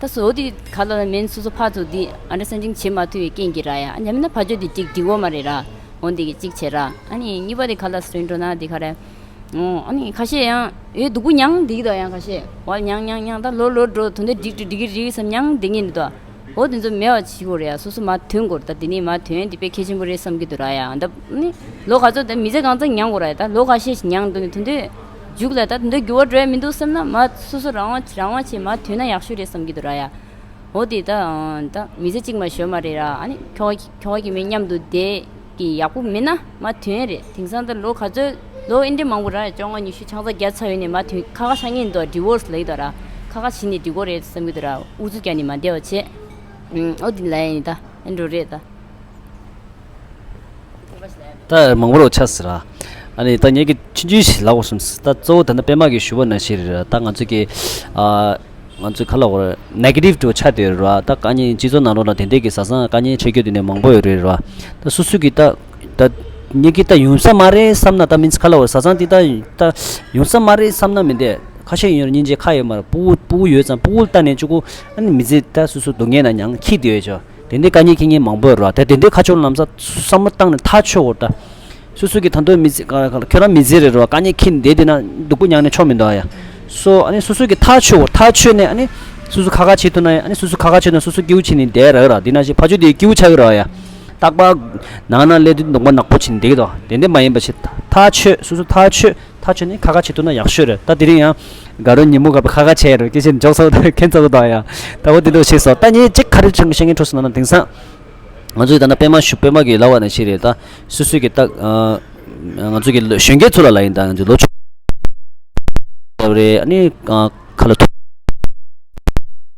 ད་སོ་འོ་དེ་ག་ལ་མིན་སོ་སོ་ཕར་ཚུར་དེ་ཨན་ཌར་སི་ཊེན་ཌིང་བྱེད་མ་ཐུབ་པའི་རྐྱེན་གྱིས་ར་ཡ། ཨ་ཉམས་ན་ཕར་ཕྱོགས་དེ་གཅིག་འགྲིག་གོ་མ་རེད་ར། འོ་དེ་གི་གཅིག་བྱས་ར། ཨ་ནི་གཉིས་པ་དེ་ག་ལ་སོ་ཡིན་འགྲོ་ན་དེ་ག་རེད། ཨོ། ཨ་ནི་ཁ་ཤས་ཡང་ཨེ་སྡུག་པོ་མྱངས་བསྡད་ཀྱི་འདུག་ཡང་ཁ་ཤས་བ་མྱངས་མྱངས་མྱངས་ད་ལོ་ལོ་འགྲོ་དོན་དེ་འགྲིག་འགྲིག་འགྲིག་གི་རེད་བསམ་མྱངས་བསྡད་ངེས་འདུག་འོ་དེ་ཚོ་མེད་པ་བྱེད་དགོས་རེད་ཡ། སོ་སོ་མར་ཐོན་དགོས་རེད། ད་དེ་ནས་མར་ཐོན་དེ་དཔེ་གལ་ཆེན་པོ་རེད་བསམ་གྱི་འདུག་ར་ཡ། ད་ནི་ལོ་ག་ཚོད་ད་མི་ཚེ་གང་ཚང་མྱངས་དགོས་ར་ཡ། ད་ལོ་ཁ་ཤས་ཤིག་མྱངས་འདུག་ནི་དོན་དེ་མཇུག་ལ་ད་དོན་དེ་འགྱུར་བ་འགྲོ་ཡ་མི་འདུག་བསམ་ན་མར་སོ་སོ་རང་དབང་རང་དབང་བྱས་མར་ཐོན་ན་ཡག་ཤོས་རེད་བསམ་གྱི་འདུག་ར་ཡ། འོ་དེ་ད་ད་མི་ཚེ་གཅིག་མ་ཞོ་མ་རེད་ར། ཨ་ནི་ཁྱོ་ཁྱོ་ག་གི་མི་མཉམ་དུ་བསྡད་ཀྱི་ཡག་པོ་མིན་ན་མ་ཐོན་རེད། དེང་སང་ད་ལོ་ག་ཚོད་ལོ་ཨེ་འདྲ་མང་པོ་ར་བཅོ་ལྔ་ཉི་ཤུ་ཆང་ས་བརྒྱབ་ཚར་ཡོད་ནས་མ་ཐོན་ཁ་ཁ་ཆགས་ངེས་འདུག་ཌི་ཝོར་སི་ལབ་ཀྱི་འདུག་ར། ཁ་ཁ་བྱས་ནས་འགྲིག་གོ་རེད་བསམ་གྱི་འདུག་ར། ཨུ་ཚུགས་རྒྱག་ནས་མ་བསྡད་པ་བྱས། ཨུམ་ཨོ་དེ་ལབ་ཡ་ཡིན་ད་ཨེ་འགྲོ་རེད་ད། ད་མང་པོ་རོགས་ཆགས་ཟེར་ར། ཨ་ནི་ད་ངེད་ཀྱི་ཆུང་ཆུང་ཞིག་ལབ་དགོས་བསམ། ད་གཙོ་བོ་ད་ནི་པད་མ་གིས་ཞུ་བ་ནང་བཞིན་རེད་ར། ད་ང་ཚོ་གི་ཨ། ང་ཚོའི་ག་ལབ་དགོས་རེད། ནེ་གེ་ཊིབ་འདྲ་བོ་ཆགས་བསྡད་ཡོད་རེད་བ། ད་དཀའ་ངལ་སྤྱི་ཚོགས་ནང་ལོགས་ལ་དེ་འདྲས་ཀྱི་བཟའ་ཚང་དཀའ་ངལ་འཕྲད་རྒྱུ་དེ་འདྲ་མང་པོ་ཡོད་རེད་ར། ད་སོ་སོ་གི་ད་ད་ངེད་ཀྱི་ད་ཡོང་ས་མ་རེད་བསམ་ན། ད་མིན་ག་ལབ་དགོས་རེད། བཟའ་ཚང་འདི་ད་ད་ཡོང་ས་མ་རེད་བསམ་ན་མི་འདས། ཁ་ཤས་ཡོད་རེད་སྙིང་རྗེ་ཁ་ཡོད་མ་རེད། སྤུ་གུ་སྤུ་གུ་ཡོད་ཙང་སྤུ་གུ་ལ་ལྟ་ནས་གཅིག་པུ་ཨ་ནི་མི་ཚེ་ད་སོ་སོ་སྡུག་བསྔལ་ནང་མྱངས་འཁྱེར་བསྡད་ཡོད་ཅོ། དེ་འདྲས་དཀའ་ངལ་འཁྱེར་མཁན་མང་པོ་ཡོད་རེད་བ། ད་དེ་འདྲས་ཁ་ཕྱོགས་ལམ་སང་བསམ་བློ་བཏང་ནས་ཐག་ཆོད་དགོས་རེད་ད། སོ་སོ་གི་ད་དུང་མི་ཚེ་ག་ལ་ག་ལ་ཁྱོད་རང་མི་ཚེ་རེད་རོ། དཀའ་ངལ་འཁྱེར་བསྡད་དེ་ན་སྡུག་པོ་མྱངས་ནས་ཆོག་མི་འདུག་ཨ་ཡ། སོ་ཨ་ནི་སོ་སོ་གི་ཐག་ཆོད་དགོས། ཐག་ཆོད་ནས་ཨ་ནི་སོ་སོ་ཁ་ཁ་བྱེད་ཐུབ་ན་ཨ་ནི་སོ་སོ་ཁ་ཁ་བྱེད་ན་སོ་སོ་སྐྱིད་པོ་བྱེད་ནས་བསྡད་རག་ར། དེ་ན་ཞིག་ཕ་ཆོས་དེ་སྐྱིད་པོ་ཆགས་ཀྱི་རོ་ཨ་ཡ། རྟག་པར་ནང་ན་སླེབས་དུས་གདོང་པ་ནག་པོ་བྱེད་ནས་བསྡད་ཀྱི་འདུག་དེ་འདྲས་མ་ཡིན་པ་བྱེད། ཐག་ཆོད། སོ་སོ་ཐག་ཆོད། ཐག་ཆོད་ནས་ཁ་ཁ་བྱེད་ཐུབ་ན་ཡག་ཤོས་རེད། ད་དེ་རིང་ཡང་དགའ་རོགས་ཉིན་མོ་ག་པ་ཁ་ཁ་བྱས་རོ། སྐད་ཆ་འཇོག་ཚར་བ་དང་མཁྱེན་ཚར་བ་དང་ཡ། ད་འོ་དེ་འདྲ་བྱས་སོང་། ད་ངས་གཅིག་ག་རེ་བྱེད་དགོས་ཤེས་མཁན་འཕྲོ་སོང་ན་ན་དེང་སང་། ང་ཚོ་ཡི་ད་ལྟ་པད་མ་ཞུ་པད་མ་གིས་ལབ་པ་ནང་བཞིན་རེད་ད། སོ་སོ་གི་ད་ཨ་ང་ཚོ་གི་གཞོན་སྐྱེས་ཚོ་ལ་ལབ་ཡིན་ད། ང་ཚོ་ལོ་ཆུང་རེད། ཨ་ནི་ཨ་ཁ་ལ་ཐུག་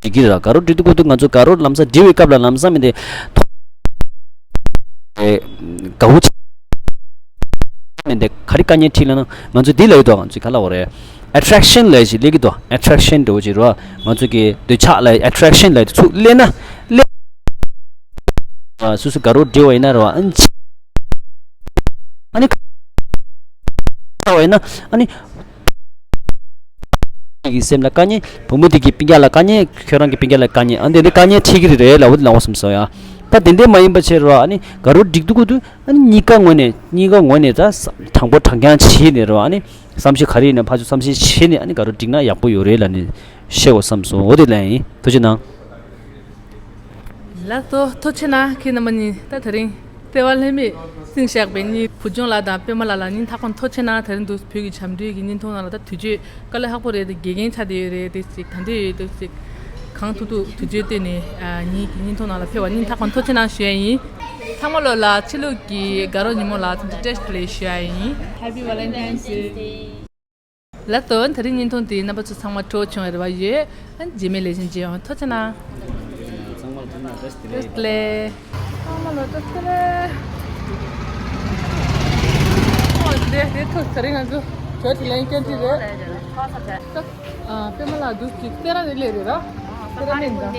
འགྲིག་གི་རེད། དགའ་རོགས་འགྲིག་འདུག་གོ་འདུག་ང་ཚོ་དགའ་རོགས་ལམ་སང་འབྲི་བའི་སྐབས་ལ་ལམ་སང་མི་འདི་ཐོག་དགའ་བོ་ཆེ་མི་འདི་ག་རེ་དཀའ་ངལ་འཕྲད་ལབ་ན། ང་ཚོ་འདི་ལབ་ཡོད་དོ། ང་ཚོ་ག་ལབ་དགོས་རེད། ཨེ་ཊེག་ཤན་ལབ་ཞིག་སླེབས་ཀྱི་འདུག་ཨེ་ཊེག་ཤན་འདྲ་བོ་ཅིག་རེད་བ། ང་ཚོ་གི་འདོད་ཆགས་ལ་ཨེ་ཊེག་ཤན་ལབ་དེ་ཚུར་སླེབས་ན་སླེབས། ཨ་སོ་སོ་དགའ་རོགས་འབྲི་བ་ཡིན་ན་རེད་བ། ཨ་ནི་ཆ་བ་ཡིན་ན་ཨ་ནི་ དེ་གི་སེམས་ལ་དཀའ་ངལ། བུ་མོ་དེ་གི་སྤུན་ཀྱག་ལ་དཀའ་ངལ། ཁྱོད་རང་གི་སྤུན་ཀྱག་ལ་དཀའ་ངལ། ཨ་འདི་འདི་དཀའ་ངལ་འཕྲད་ཀྱི་རེད་ལབ་པ་དེ་ལབ་པ་བསམ་སོང་ཡ། ད་དེ་འདྲས་མ་ཡིན་པ་བྱས་རོགས། ཨ་ནི་དགའ་རོགས་འགྲིག་འདུག་གོ་འདུག་ཨ་ནི་གཉིས་ཀ་ངོས་ནས་གཉིས་ཀ་ངོས་ནས་ད་དྲང་པོ་དྲང་རྐྱང་བྱས་ནས་རོགས། ཨ་ནི་བསམ་ཤེས་ག་རེ་ཡིན་ན་ཕར་ཚུར་བསམ་ཤེས་བྱས་ནས། ཨ་ནི་དགའ་རོགས་འགྲིག་ན་ཡག་པོ་ཡོད་རེད་ལབ་ནས་བཤད་དགོས་བསམ་སོང་། འོ་དེ་ལབ་ཡིན། ཐུགས་རྗེ་གནང་། ལགས་སོ། ཐུགས་རྗེ་གནང་། ཁྱེད་རྣམ་པ་གཉིས་ད་དེ་རིང་བརྩེ་བ་ལྷད་མེད་བསྲིངས་བཞག་པའི་གཉིས། བུ་ཆུང་ལགས་དང་པད་མ་ལགས་ལ་སྙིང་ཐག་པ་ནས་ཐུགས་རྗེ་གནང་། དེ་རིང་འདུག་བོད་ཀྱི་བྱམས་སྒྲོལ་གྱི་བརྙན་ཐུང་ནང་ལ་ད་དུས་ཚོད་དཀའ་ལས་ཁག་པོ་རེད་དེ། དགེ་རྒན་ཆགས་བསྡད་ཡོད་རེད་དེ། ཅིག་ད་འདོད་ཡོད་དེ། ཅིག་གང་ཐུབ་ཐུབ་དུས་ཚོད་བཏོན་ནས་ཨ་ངེད་ཀྱི་བརྙན་ཐུང་ནང་ལ་ཕེབས་པ་སྙིང་ཐག་པ་ནས་ཐུགས་རྗེ་གནང་ཞུ་ཡ་ཡིན། ཚང་མ་ལོ་ལ་ཕྱི་ལུགས་ཀྱི་དགའ་རོགས་ཉིན་མོ་ལ་ཚང་མ་བཀྲ་ཤིས་བདེ་ལེགས་ཞུ་ཡ་ཡིན། Happy Valentine's Day. ལགས་སོ། དེ་རིང་བརྙན་ཐུང་འདི་རྣམ་པ་ཚོ་ཚང་མ་སྤྲོ་བྱུང་བ་རེད་པ། ཡོད། ཨ་རྗེས་མའི་ལེ་ཚན་མཇལ་ཡོང་། ཐུགས་རྗེ་གནང་། ཚང་མ་ལ་ཐུགས་རྗེ་གནང་། བཀྲ་ཤིས་བདེ་ལེགས། བཀྲ་ཤིས་བདེ་ལེགས། ཚང་མ་ལ་བཀྲ་ཤིས་བདེ་ལེགས། ཨོ་དེ་དེ་ཐུགས་དེ་རིང་ང་ཚོ་བོད་དུ་ལེན་སྐྱོན་ཅི་རེད། ཨ་པད་མ་ལགས་འདུག་ཅིག་སེ་ར་ནས་སླེབས་རེད་ར། སེ་ར་ནས་འདུག་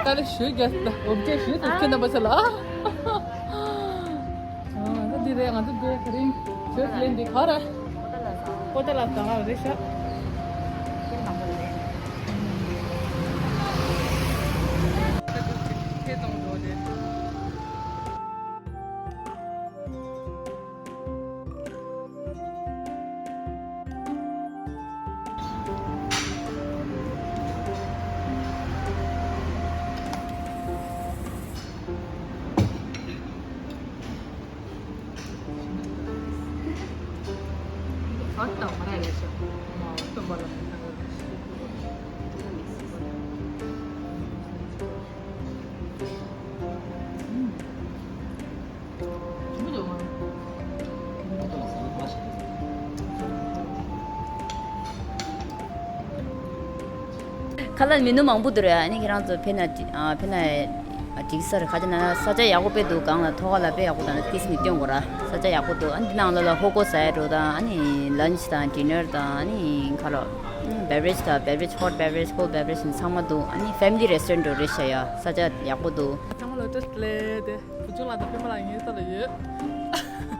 ད་ལྟ་ཞུ་རྒྱུ་ད་འོབ་རྒྱས་ཞུ་ཐུབ་ཁྱེད་རྣམ་པ་ཚོ་ལ། ཨ་ང་ཚོ་འདི་རེད། ང་ཚོ་འདི་དེ་རིང་བོད་དུ་ལེན་འདི་ག་རེད། པོ་ཏ་ལ་ཟ་ལ་རེད་ཤག་ཁ་ལག་མི་ནུ་མང་པོ་འདུག་རེད། ཨ་ནི་ཁྱེད་རང་ཚོ་ཕེབས་ན་ཨ་ཕེབས་ན་འགྲིག་ས་རེད། ག་ཅི་ན་ས་ཆ་ཡག་པོ་དཔེ་འདུག་སྒང་ལ་ཐོག་ཁ་ལ་དཔེ་ཡག་པོ་དང་ཏིས་མི་སྟོན་དགོས་ར། ས་ཆ་ཡག་པོ་འདུག་ཨ་ནི་འདི་ནང་ལོགས་ལ་ཧོ་ཁོ་ཟ་ཡ་འགྲོ་དང་། ཨ་ནི་ལན་ཆི་དང་ཌི་ནར་དང་། ཨ་ནི་ཁ་ལོ་བེ་བ་རེཇ་དང་། བེ་བ་རེཇ་ཧོཊ་བེ་བ་རེཇ་ཀོལ་བེ་བ་རེཇ་ཚང་མ་འདུག་ཨ་ནི་ཕེ་མི་ལི་རེ་སི་ཊོ་རེན་ཊི་རེད་ཤག་ཡ། ས་ཆ་ཡག་པོ་འདུག་ཚང་མ་ལ་བཀྲ་ཤིས་བདེ་ལེགས། དེ་བུ་ཆུང་ལགས་དང་པད་མ་ལགས་ངའི་ས་ལ་ཡོད།